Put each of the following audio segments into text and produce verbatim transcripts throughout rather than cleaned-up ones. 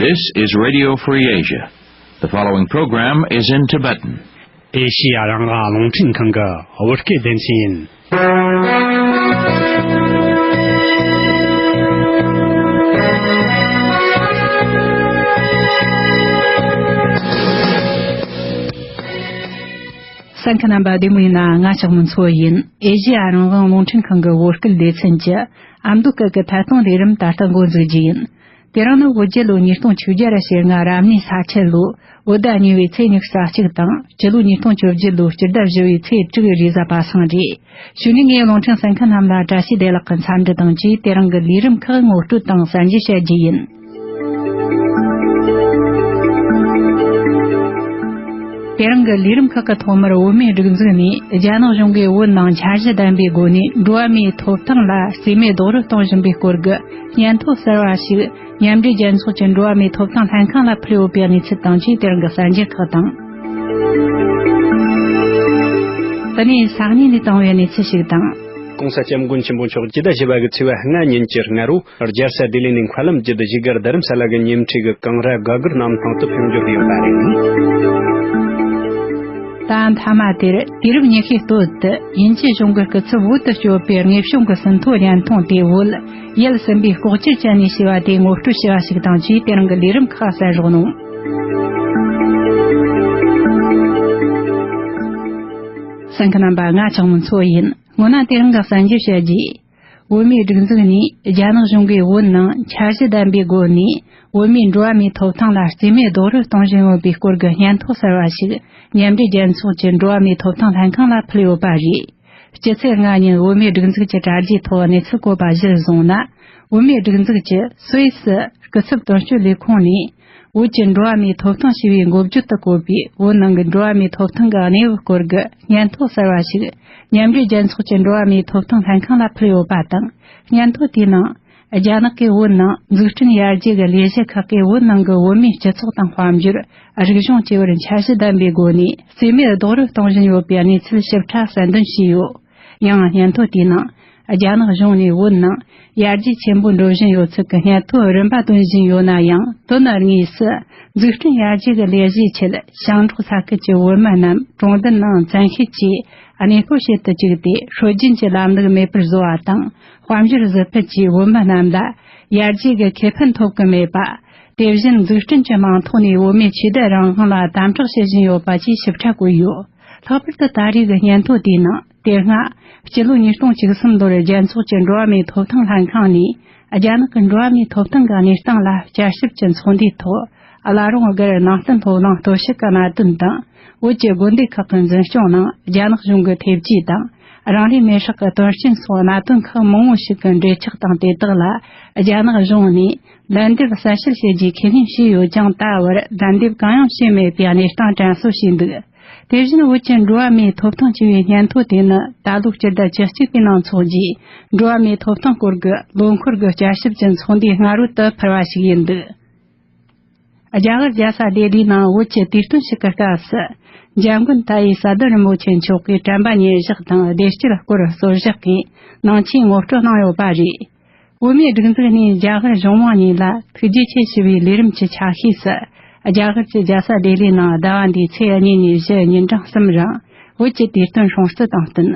This is Radio Free Asia. The following program is in Tibetan. ཨེ་ཤི་ཡ་རང་དབང་རླུང་འཕྲིན་ཁང་གི་བོད་སྐད་སྡེ་ཚན་ཡིན། གསན་མཁན་རྣམ་པ་བདེ་མོ་ཡིན་ན། ང་ལྕགས་མོ་མཚོ་ཡིན། ཨེ་ཤི་ཡ་རང་དབང་རླུང་འཕྲིན་ཁང་གི་བོད་སྐད་སྡེ་ཚན་གྱི་ཨ་མདོ་སྐད་ཀྱི་ཐད་གཏོང་ལས་རིམ་ད་ལྟ་འགོ་འཛུགས་རྒྱུ་ཡིན། དེ་རིང་ནི་བོད་རྒྱལ་ལོ་ཉིས་སྟོང་བཅོ་བརྒྱད་ར་ཕྱེད་ལྔ་རབ་གནས་ས་ཁྱི་ལོ་བོད་ཟླ་གཉིས་པའི་ཚེས་ཉི་ཤུ་རྩ་གཅིག་དང་། སྤྱི་ལོ་ཉིས་སྟོང་བཅོ་བརྒྱད་ལོ་སྤྱི་ཟླ་བཞི་པའི་ཚེས་དྲུག་རེས་གཟའ་པ་སངས་རེད། གཞུག་ནས་ངས་རླུང་འཕྲིན་གསན་མཁན་རྣམས་ལ་བཀྲ་ཤིས་བདེ་ལེགས་ཀྱི་འཚམས་འདྲི་དང་བཅས། དེ་རིང་གི་ལས་རིམ་ཁག་ངོ་སྤྲོད་དང་གསན་རྒྱུ་བྱ་རྒྱུ་ཡིན། དེ་རིང་གི་ལས་རིམ་ཁག་གི་ཐོག་མར། བོད་མིའི་སྒྲིག་འཛུགས་ནས་རྒྱ་ནག་གཞུང་གིས་བོད་ནང་འཆར་གཞི་ལྡན་པའི་སྒོ་ནས་འགྲོ་བ་མིའི་ཐོབ་ཐང་ལ་རྩིས་མེད་རྡོག་རོལ་གཏོང་བཞིན་པའི་སྐོར་གྱི་སྙན་ཐོ་གསར་བ་ཞིག་མཉམ་འབྲེལ་རྒྱལ་ཚོགས་ཀྱི་འགྲོ་བ་མིའི་ཐོབ་ཐང་ལྷན་ཁང་ལ་ཕུལ་ཡོད་པའི་གནས་ཚུལ་དང་བཅས། དེ་རིང་གི་གསར་འགྱུར་ཁག་དང་། དེ་ནས་ས་གནས་ནས་བཏང་བའི་གནས་ཚུལ་ཞིག་དང་། ྋགོང་ས་ྋསྐྱབས་མགོན་ཆེན་པོ་མཆོག་སྤྱི་ཟླ་བཞི་པ་གི་ཚེས་པ་ལྔ་ཉིན་གྱི་སྔ་དྲོ་རྒྱལ་ས་ལྡི་ལི་ནས་མཁའ་ལམ་བརྒྱུད་བཞུགས་སྒར་རྡ་རམ་ས་ལ་གི་ཉེ་འཁྲིས་ཀྱི་ཀང་ར་སྒ་སྒར་གནམ་ཐང་དུ་ཕེབས་འབྱོར་ཡོད་པ་རེད། ད་མཐའ་མ་དེར་དུས་རབས་ཉི་ཤུའི་སྟོད་དུ་དབྱིན་ཇི་གཞུང་གི་སྐུ་ཚབ་བོད་དུ་བསྐྱོད་པའི་དངོས་བྱུང་གི་ཟིན་ཐོ་སྙན་ཐོ་དེ་བོད་ཡུལ་གསུམ་པའི་ལྐོག་གྱུར་ཅན་ནས་བྱས་པ་དེ་ངོ་སྤྲོད་བྱས་པ་ཞིག་དང་བཅས། དེ་རིང་གི་ལས་རིམ་ཁག་གསན་རོགས་གནང་། གསན་མཁན་རྣམ་པ། ང་ལྕགས་མོ་མཚོ་ཡིན། སྔོན་ན་དེ་རིང་གི་གསར་འགྱུར་བཤད་རྒྱུ། བོད་མིའི་སྒྲིག་འཛུགས་ནས་རྒྱ་ནག་གཞུང་གིས་བོད་ནང་འཆར་གཞི་ལྡན་པའི་སྒོ་ནས་བོད་མིའི་འགྲོ་བ་མིའི་ཐོབ་ཐང་ལ་རྩིས་མེད་རྡོག་རོལ་གཏོང་བཞིན་ཡོད་པའི་སྐོར་གྱི་སྙན་ཐོ་གསར་བ་ཞིག་མཉམ་འབྲེལ་རྒྱལ་ཚོགས་ཀྱི་འགྲོ་བ་མིའི་ཐོབ་ཐང་ལྷན་ཁང་ལ་ཕུལ་ཡོད་པ་རེད། སྤྱི་ཚེས་ལྔ་ཉིན་བོད་མིའི་སྒྲིག་འཛུགས་ཀྱི་དྲ་རྒྱའི་ཐོག་གནས་ཚུལ་བཀོད་པ་གཞིར་བཟུང་ན། བོད་མིའི་སྒྲིག་འཛུགས་ཀྱི་སུད་སི་སྐུ་ཚབ་དོན་གཅོད་ལས་ཁུངས་ནས། བོད་ཀྱི་འགྲོ་བ་མིའི་ཐོབ་ཐང་ཞེས་པའི་འགོ་བརྗོད་དུ་བཀོད་པའི་བོད་ནང་གི་འགྲོ་བ་མིའི་ཐོབ་ཐང་གི་གནས་བབ་སྐོར་གྱི་སྙན་ཐོ་གསར་བ་ཞིག་མཉམ་འབྲེལ་རྒྱལ་ཚོགས་ཀྱི་འགྲོ་བ་མིའི་ཐོབ་ཐང་ལྷན་ཁང་ལ་ཕུལ་ཡོད་པ་དང་། སྙན་ཐོ་དེའི་ནང་། རྒྱ་ནག་གིས་བོད་ནང་འཛུགས་སྐྲུན་ཡར་རྒྱས་ཀྱི་ལས་གཞི་ཁག་གིས་བོད་ནང་གི་བོད་མིའི་སྤྱི་ཚོགས་དང་དཔལ་འབྱོར། རིག་གཞུང་བཅས་པར་འཆར་གཞི་ལྡན་པའི་སྒོ་ནས་རྩིས་མེད་རྡོག་རོལ་གཏོང་བཞིན་ཡོད་པའི་གནས་ཚུལ་ཞིབ་ཕྲ་གསལ་འདོན་བྱས་ཡོད། ཡང་སྙན་ཐོ་དེའི་ནང་། རྒྱ་ནག་གཞུང་ནས་བོད་ནང་ཡར་རྒྱས་ཆེན་པོ་འགྲོ་བཞིན་ཡོད་ཚུལ་གྱི་སྙན་ཐོ་རིམ་པ་བཏོན་བཞིན་ཡོད་ན་ཡང་། དོན་དངོས་སུ་འཛུགས་སྐྲུན་ཡར་རྒྱས་ཀྱི་ལས་གཞིའི་ཆེད་ཞིང་འབྲོག་ས་ཁུལ་གྱི་བོད་མི་རྣམས་གྲོང་རྡལ་ནང་བཙན་ཤེད་ཀྱིས་གནས་སྤོ་བྱེད་དུ་བཅུག་སྟེ། སྲོལ་རྒྱུན་གྱི་ལམ་ལུགས་མེད་པར་བཟོ་བ་དང་། དཔལ་འབྱོར་ཟུར་ཕུད་ཀྱིས་བོད་མི་རྣམས་ལ་ཡར་རྒྱས་ཀྱི་ཁེ་ཕན་ཐོབ་ཀྱི་མེད་པ། དེ་བཞིན་འཛུགས་སྐྲུན་གྱི་མིང་ཐོག་ནས་བོད་མིའི་ཆོས་དད་རང་དབང་ལ་དམ་དྲག་བྱེད་བཞིན་ཡོད་པ་བཅས་ཞིབ་ཕྲ་བཀོད་ཡོད། ལྷག་པར་དུ་ད་རེས་ཀྱི་སྙན་ཐོ་དེའི་ནང་། དེ་སྔ་སྤྱི་ལོ་ཉིས་སྟོང་བཅུ་གསུམ་ལོར་རྒྱལ་ཚོགས་ཀྱི་འགྲོ་བ་མིའི་ཐོབ་ཐང་ལྷན་ཁང་ནས་རྒྱ་ནག་གི་འགྲོ་བ་མིའི་ཐོབ་ཐང་གི་གནས་སྟངས་ལ་བསྐྱར་ཞིབ་ཀྱི་ཚོགས་འདུའི་ཐོག། བླ་རུང་སྒར་ནང་བསྟན་སློབ་གླིང་སྟོད་གཞི་གི་གནད་དོན་དང་། བོད་ཀྱི་དགོན་སྡེ་ཁག་གི་འཛིན་སྐྱོང་ནང་རྒྱ་ནག་གཞུང་གི་ཐེབས་ཇུས་དང་། རང་རེའི་མེ་སྲེག་གི་དོན་རྐྱེན་སོགས་གནད་དོན་ཁག་མང་བོ་ཞིག་གི་འབྲེལ་ཆགས་དང་། དེ་དག་ལ་རྒྱ་ནག་གཞུང་ནས་ལན་འདེབས་གསལ་བཤད་བྱེད་རྒྱུའི་ཁས་ལེན་བྱས་ཡོད་ཀྱང་། ད་བར་ལན་འདེབས་གང་ཡང་བྱས་མེད་པའི་གནས་སྟངས་དྲན་གསོ་བྱས་འདུག། དེ་བཞིན་བོད་ཀྱི་འགྲོ་བ་མིའི་ཐོབ་ཐང་ཅེས་པའི་སྙན་ཐོ་དེ་ནི་ད་ལོ་སྤྱི་ཟླ་བཅུ་གཅིག་པའི་ནང་འཚོགས་རྒྱུའི་འགྲོ་བ་མིའི་ཐོབ་ཐང་སྐོར་གྱི་ལོ་འཁོར་གྱི་བསྐྱར་ཞིབ་ཀྱི་ཚོགས་འདུའི་སྔ་རོལ་དུ་ཕུལ་བ་ཞིག་ཡིན་འདུག། རྒྱ་གར་རྒྱལ་ས་ལྡི་ལིའི་ནང་བོད་ཀྱི་དུས་སྟོན་ཞིག་གི་སྐབས་སུ། འཇམ་མགོན་ཏཱ་ལའི་སི་བདག་རིན་པོ་ཆེ་མཆོག་གིས་དྲན་པ་ཉེར་བཞག་དང་བདེ་སྐྱིད་སྐོར་གསོལ་ཇ་གིས་ནང་ཆོས་ངོ་སྤྲོད་གནང་ཡོད་པ་རེད། བོད་མིའི་སྒྲིག་འཛུགས་ནས་རྒྱ་གར་གཞུང་མང་གཉིས་ལ་ཐུགས་རྗེ་ཆེ་ཞུ་བའི་ལས་རིམ་གྱི་ཆ་ཤས་སུ། རྒྱ་གར་གྱི་རྒྱལ་ས་ལྡི་ལིའི་ནང་ཟླ་བ་འདིའི་ཚེས་གཉིས་ནས་བཞི་ཉིན་གྲངས་གསུམ་རིང་བོད་ཀྱི་དུས་སྟོན་སྲུང་བརྩི་དང་བསྟུན།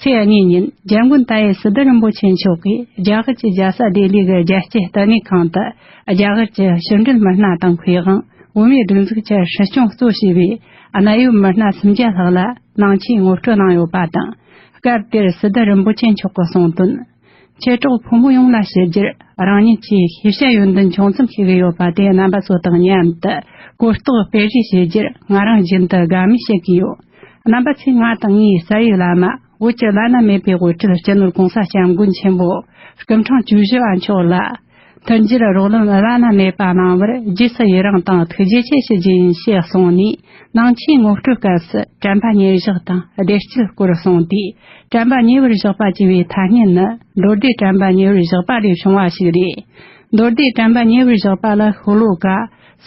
ཚེས་གཉིས་ཉིན་འཇམ་མགོན་ཏཱ་ལའི་སི་བདག་རིན་པོ་ཆེ་མཆོག་གིས་རྒྱ་གར་གྱི་རྒྱལ་ས་ལྡི་ལི་གི་རྒྱལ་སྤྱིའི་ལྟེ་གནས་ཁང་དུ། རྒྱ་གར་གྱི་ཕྱི་འབྲེལ་མི་སྣ་དང་མཁས་དབང་། བོད་མིའི་སྒྲིག་འཛུགས་ཀྱི་སྲིད་སྐྱོང་གཙོ་བྱས་པའི་གནད་ཡོད་མི་སྣ་སུམ་བརྒྱ་ལྷག་ལ་ནང་ཆོས་ངོ་སྤྲོད་གནང་ཡོད་པ་དང་། སྐབས་དེར་སི་བདག་རིན་པོ་ཆེ་མཆོག་གིས་གསུངས་དོན། མཆེད་གྲོགས་ཕོ་མོ་ཡོངས་ལ་ཞུ་རྒྱུར། རང་ཉིད་ཀྱིས་ཤེས་བྱ་ཡོན་ཏན་ཆུང་ཙམ་ཤེས་ཀྱི་ཡོད་པ་དེ་རྣམ་པ་ཚོ་དང་མཉམ་དུ་གོ་རྟོགས་སྤེལ་རེས་བྱེད་རྒྱུར་ང་རང་རྒྱུན་དུ་དགའ་མོས་བྱེད་ཀྱི་ཡོད། རྣམ་པ་ཚོས་ང་དང་ངའི་སྐྱབས་ཡུལ་བླ་མ། བོད་ཀྱི་བླ་ན་མེད་པའི་དབུ་ཁྲིད་སྤྱི་ནོར་༧གོང་ས་༧སྐྱབས་མགོན་ཆེན་པོ་སྐུ་ཕྲེང་བཅུ་བཞི་པ་མཆོག་ལ། མཐུན་འགྱུར་རོགས་རམ་བླ་ན་མེད་པ་གནང་བར་རྗེས་སུ་ཡི་རང་དང་ཐུགས་རྗེ་ཆེ་ཞུ་རྒྱུ་ཡིན་ཞེས་གསུངས་ནས། ནང་ཆོས་ངོ་སྤྲོད་སྐབས་སུ་དྲན་པ་ཉེར་བཞག་དང་བདེ་སྐྱིད་སྐོར་གསུངས་ཏེ། དྲན་པ་ཉེ་བར་བཞག་པ་ཅེས་པའི་ཐ་སྙད་ནི་མདོ་སྡེ་དྲན་པ་ཉེ་བར་བཞག་པ་ལས་བྱུང་བ་ཞིག་རེད། མདོ་སྡེ་དྲན་པ་ཉེ་བར་བཞག་པ་ལ་ཤོ་ལོ་ཀ་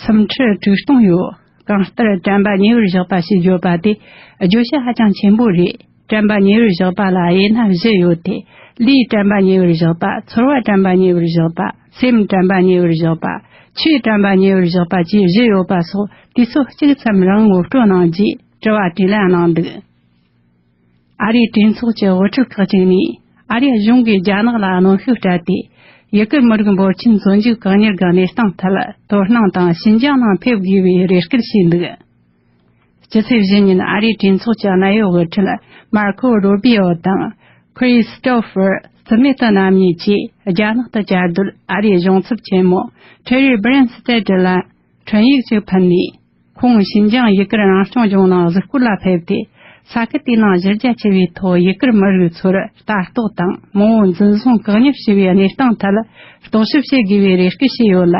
སུམ་ཁྲི་དྲུག་སྟོང་ཡོད། གང་ལྟར་དྲན་པ་ཉེ་བར་བཞག་པ་ཞེས་བརྗོད་པ་དེ་བརྗོད་བྱ་ཧ་ཅང་ཆེན་པོ་རེད། དྲན་པ་ཉེ་བར་བཞག་པ་ལ་དབྱེ་ན་བཞི་ཡོད་དེ། ལུས་དྲན་པ་ཉེ་བར་བཞག་པ། ཚོར་བ་དྲན་པ་ཉེ་བར་བཞག་པ། སེམས་དྲན་པ་ཉེ་བར་བཞག་པ། ཆོས་དྲན་པ་ཉེ་བར་བཞག་པ་བཅས་བཞི་ཡོད་པ་སོགས་དུས་ཚོད་གཅིག་ཙམ་རིང་ངོ་སྤྲོད་གནང་རྗེས་དྲི་བ་དྲིས་ལན་གནང་འདུག་ཨ་རིའི་གྲོས་ཚོགས་ཀྱི་དབུ་ཁྲིད་ཁག་ཅིག་ནས་ཨ་རིའི་གཞུང་གིས་རྒྱ་ནག་ལ་གནོན་ཤུགས་སྤྲད་དེ། ཡུ་གུར་མི་རིགས་འབོར་ཆེན་བཙོན་འཇུག་བཀག་ཉར་གྱི་གནས་སྟངས་ཐད་དོ་སྣང་དང་ཤིན་ཅང་ནང་ཕེབས་དགོས་པའི་རེ་སྐུལ་བྱས་འདུག་སྤྱི་ཚེས་བཞི་ཉིན་ཨ་རིའི་གྲོས་ཚོགས་ཀྱི་གནད་ཡོད་དབུ་ཁྲིད་མར་ཁོ་རོ་བི་ཨོ་དང་ཁྲི་སི་ཏོ་ཧྥེར་སི་མེ་ཏི་རྣམ་གཉིས་ཀྱིས་རྒྱ་ནག་ཏུ་བཅའ་སྡོད་ཨ་རིའི་གཞུང་ཚབ་ཆེན་མོ་ཁྲེ་རི་སྦྲན་སི་ཏེ་ཏི་ལ་འཕྲིན་ཡིག་ཅིག་ཕུལ་ནས། ཁོང་ཤིན་ཅང་ཡུ་གུར་རང་སྐྱོང་ལྗོངས་ནང་གཟིགས་སྐོར་ལ་ཕེབས་ཏེ། ས་ཁུལ་དེའི་ནང་གཞི་རྒྱ་ཆེ་བའི་ཐོག་ཡུ་གུར་མི་རིགས་ཚོར་ལྟ་རྟོག་དང་མང་བོ་འཛིན་བཟུང་བཀག་ཉར་བྱས་པའི་གནས་སྟངས་ཐད་རྟོག་ཞིབ་བྱེད་དགོས་པའི་རེ་སྐུལ་བྱས་ཡོད་ལ།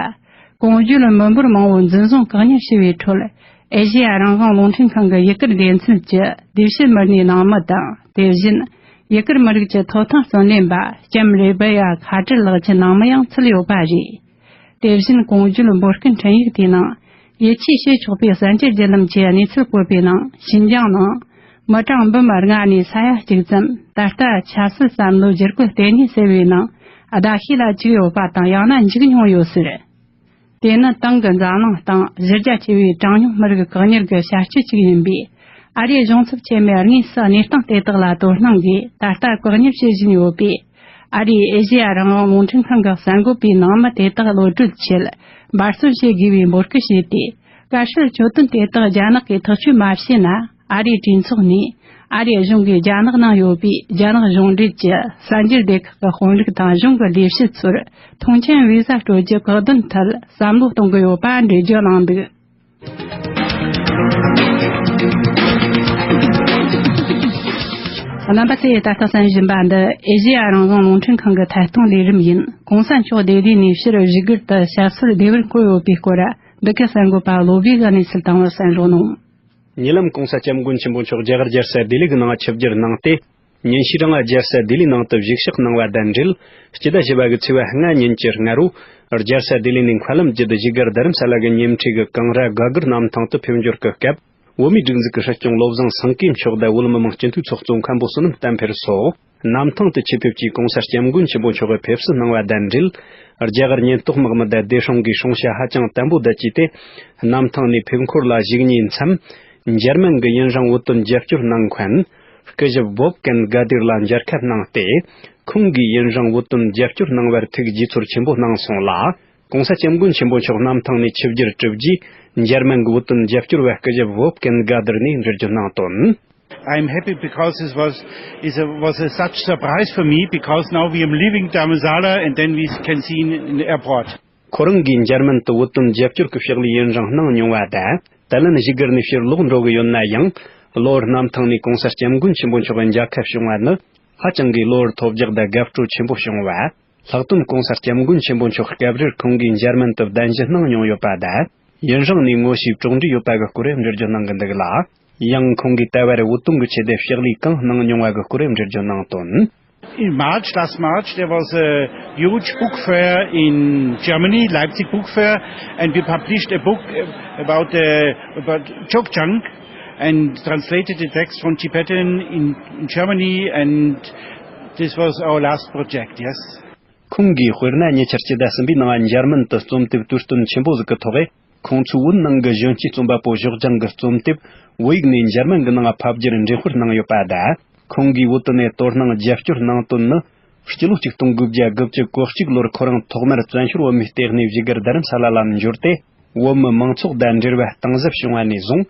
གོང་བརྗོད་མི་འབོར་མང་བོ་འཛིན་བཟུང་བཀག་ཉར་བྱས་པའི་ཁྲོད། ཨེ་ཤེ་ཡ་རང་དབང་རླུང་འཕྲིན་ཁང་གི་ཡུ་གུར་སྡེ་ཚན་གྱི་དེ་བཤད་མི་སྣའི་ནང་མི་དང་། དེ་བཞིན་ཡུ་གུར་མི་རིགས་ཀྱི་ཐོབ་ཐང་རྩོད་ལེན་པ་ལྕམ་རེ་བེ་ཡ་ཁ་ཏྲི་ལགས་ཀྱི་ནང་མི་ཡང་ཚུད་ཡོད་པ་རེད། དེ་བཞིན་གོང་བརྗོད་འབོད་སྐུལ་འཕྲིན་ཡིག་དེའི་ནང་ཡིད་ཆེས་བྱེད་ཆོག་པའི་གསར་འགྱུར་བརྒྱུད་ལམ་གྱི་གནས་ཚུལ་བཀོད་པའི་ནང་ཤིན་ཅང་ནང་མི་གྲངས་འབུམ་ལྔ་ནས་ས་ཡ་གཅིག་ཙམ་ད་ལྟ་ཆབ་སྲིད་བསམ་བློའི་བསྒྱུར་བཀོད་ལྟེ་གནས་ཟེར་བའི་ནང་བརྡ་ཤེས་ལ་བཅུག་ཡོད་པ་དང་ཡང་ན་འཇིག་མྱོང་ཡོད་ཟེར། དེ་ནི་ཏང་གི་འཛམ་གླིང་སྟེང་གཞི་རྒྱ་ཆེ་བའི་གྲངས་ཉུང་མི་རིགས་བཀག་ཉར་གྱི་བྱ་སྤྱོད་ཅིག་ཡིན་པས། ཨ་རིའི་གཞུང་ཚབ་ཆེན་མོས་དངོས་སུ་གནས་སྟངས་དེ་དག་ལ་དོ་སྣང་གིས་ད་ལྟ་བཀག་ཉར་བྱེད་བཞིན་ཡོད་པས། ཨ་རིའི་ཨེ་ཤེ་ཡ་རང་དབང་རླུང་འཕྲིན་ཁང་གི་གསར་འགོད་པའི་ནང་མི་དེ་དག་གློད་གྲོལ་ཆེད་འབད་བརྩོན་བྱེད་དགོས་པའི་འབོད་སྐུལ་བྱས་ཏེ། བཀའ་ཤག་གྱོད་དོན་དེ་དག་རྒྱ་ནག་གིས་ཐག་གཅོད་མ་བྱས་ན། ཨ་རིའི་གྲོས་ཚོགས་ནས་ཨ་རིའི་གཞུང་གིས་རྒྱ་ནག་ནང་ཡོད་པའི་རྒྱ་ནག་གཞུང་འབྲེལ་གྱི་གསར་འགྱུར་སྡེ་ཁག་གི་དཔོན་རིགས་དང་གཞུང་གི་ལས་བྱེད་ཚོར་ཐོངས་མཆན་བི་ཟ་སྤྲོད་རྒྱུ་བཀག་སྡོམ་ཐད་བསམ་བློ་གཏོང་གི་ཡོད་པ་འགྲེལ་བརྗོད་གནང་འདུག་རྣམ་པ་ཚོས་ད་ལྟ་གསན་བཞིན་པ་འདི་ཨེ་ཤེ་ཡ་རང་དབང་རླུང་འཕྲིན་ཁང་གི་ཐད་གཏོང་ལས་རིམ་ཡིན། གོང་ས་མཆོག་ལྡི་ལི་ནས་ཕྱིར་བཞུགས་སྒར་དུ་ཞབས་སོར་བདེ་བར་འཁོད་ཡོད་པའི་སྐོར། འདི་གའི་གསར་འགོད་པ་བློ་བྷེ་གིས་གནས་ཚུལ་བཏང་བ་གསན་རོགས་གནང་། ཉེ་ལམ་གོང་ས་སྐྱབས་མགོན་ཆེན་པོ་མཆོག་རྒྱ་གར་རྒྱལ་ས་ལྡི་ལི་གི་ནང་ཆིབས་བསྒྱུར་གནང་སྟེ། ཉིན་ཤས་རིང་རྒྱལ་ས་ལྡི་ལིའི་ནང་དུ་བཞུགས་ཞག་གནང་བ་དང་འབྲེལ། སྤྱི་ཟླ་བཞི་པ་གི་ཚེས་པ་ལྔ་ཉིན་གྱི་སྔ་དྲོ། རྒྱལ་ས་ལྡི་ལི་ནས་མཁའ་ལམ་བརྒྱུད་བཞུགས་སྒར་རྡ་རམ་ས་ལ་གི་ཉེ་འཁྲིས་ཀྱི་ཀང་ར་སྒ་སྒར་གནམ་ཐང་དུ་ཕེབས་འབྱོར་གྱི་སྐབས། བོད་མིའི་སྒྲིག་འཛུགས་ཀྱི་སྲིད་སྐྱོང་བློ་བཟང་སེང་གེ་མཆོག་དང་བོད་མི་མང་སྤྱི་འཐུས་ཚོགས་གཙོ་མཁན་པོ་བསོད་ནམས་བསྟན་འཕེལ་སོགས། གནམ་ཐང་དུ་ཆེད་ཕེབས་ཀྱིས་གོང་ས་སྐྱབས་མགོན་ཆེན་པོ་མཆོག་གི་ཕེབས་བསུ་གནང་བ་དང་འབྲེལ། རྒྱ་གར་ཉེན་རྟོག་དམག་མི་དང་བདེ་སྲུང་གིས་སྲུང་བྱ་ཧ་ཅང་བརྟན་པོ་བསྡད་ཀྱིས་ཏེ། གནམ་ཐང་ནས་ཕེབས་འཁོར་ལ་བཞུགས་ཉིན་མཚམས། འཇར་མན་གྱི་ཡུན་རིང་བོད་དོན་རྒྱབ་སྐྱོར་གནང་མཁན། སྐུ་ཞབས་བོབ་ཀན་ག་དིར་ལ་མཇལ་ཁ་གནང་སྟེ། ཁོང་གིས་ཡུན་རིང་བོད་དོན་རྒྱབ་སྐྱོར་གནང་བར་ཐུགས་དགྱེས་ཚོར་ཆེན་པོ་གནང་སོང་ལ། གོང་ས་སྐྱབས་མགོན་ཆེན་པོ་མཆོག་གནམ་ཐང་ནས་ཆིབས་བསྒྱུར་གྲུབ་རྗེས། འཇར་མན་གྱི་བོད་དོན་རྒྱབ་སྐྱོར་བ་སྐུ་ཞབས་བོབ་ཀན་ག་དིར་ནས་འགྲེལ་བརྗོད་གནང་དོན། I'm happy because it was, it was a such surprise for me, because now we are leaving Dharamsala and then we can see in, in the airport. ཁོ་རང་གིས་འཇར་མན་དུ་བོད་དོན་རྒྱབ་སྐྱོར་གྱི་ཕྱག་ལས་ཡུན་རིང་གནང་མྱོང་བ་དང་། ད་ལན་བཞུགས་སྒར་ནས་ཕྱིར་ལོག་འགྲོ་གི་ཡོད་ན་ཡང་། གློ་བུར་གནམ་ཐང་ནས་གོང་ས་སྐྱབས་མགོན་ཆེན་པོ་མཆོག་གི་མཇལ་ཁ་བྱུང་བ་ནི། ཧ་ཅང་གི་གློ་བུར་ཐོལ་རྒྱག་དང་དགའ་སྤྲོ་ཆེན་པོ་བྱུང་བ། ལྷག་དོན་གོང་ས་སྐྱབས་མགོན་ཆེན་པོ་མཆོག་སྐབས་རེར་ཁོང་གིས་འཇར་མན་དུ་གདན་ཞུ་གནང་མྱོང་ཡོད་པ་དང་། ཡུན་རིང་ནས་ངོ་ཤེས་གྲོགས་འདྲིས་ཡོད་པ་གི་སྐོར་འགྲེལ་བརྗོད་གནང་གི་འདུག་ལ། ཡང་ཁོང་གིས་ད་བར་བོད་དོན་གྱི་ཆེད་དུ་ཕྱག་ལས་གང་གནང་མྱོང་བ་གི་སྐོར་འགྲེལ་བརྗོད་གནང་དོན། In March, last March, there was a huge book fair in Germany, Leipzig Book Fair, and we published a book, uh, about, uh, about Dzogchen and translated the text from Tibetan in, in Germany, and this was our last project, yes. ཁོང་གིས་དཔེར་ན་ཉེ་ཆར་སྤྱི་ཟླ་གསུམ་པའི་ནང་འཇར་མན་དུ་རྩོམ་དེབ་དུས་སྟོན་ཆེན་པོ་ཟིག་གི་ཐོག་ཁོང་ཚོའི་བོད་ནང་གི་གཞོན་སྐྱེས་རྩོམ་པ་པོ་ཞོགས་ལྗང་གི་རྩོམ་དེབ་བོད་ཡིག་ནས་འཇར་མན་གྱི་ནང་ཕབ་བསྒྱུར་འགྲེམས་སྤེལ་གནང་ཡོད་པ་དང་། ཁོང་གིས་བོད་དོན་ནས་དོ་སྣང་རྒྱབ་སྐྱོར་གནང་དོན་ནི། སྤྱི་ལོ་ཆིག་སྟོང་དགུ་བརྒྱ་དགུ་བཅུ་གོ་གཅིག་ལོར་ཁོ་རང་ཐོག་མར་བཙན་བྱོལ་བོད་མིའི་ལྟེ་གནས་བཞུགས་སྒར་རྡ་རམ་ས་ལ་ལ་འབྱོར་ཏེ། བོད་མི་མང་ཚོགས་དང་འབྲེལ་བ་གཏིང་ཟབ་བྱུང་བ་ནས་བཟུང་།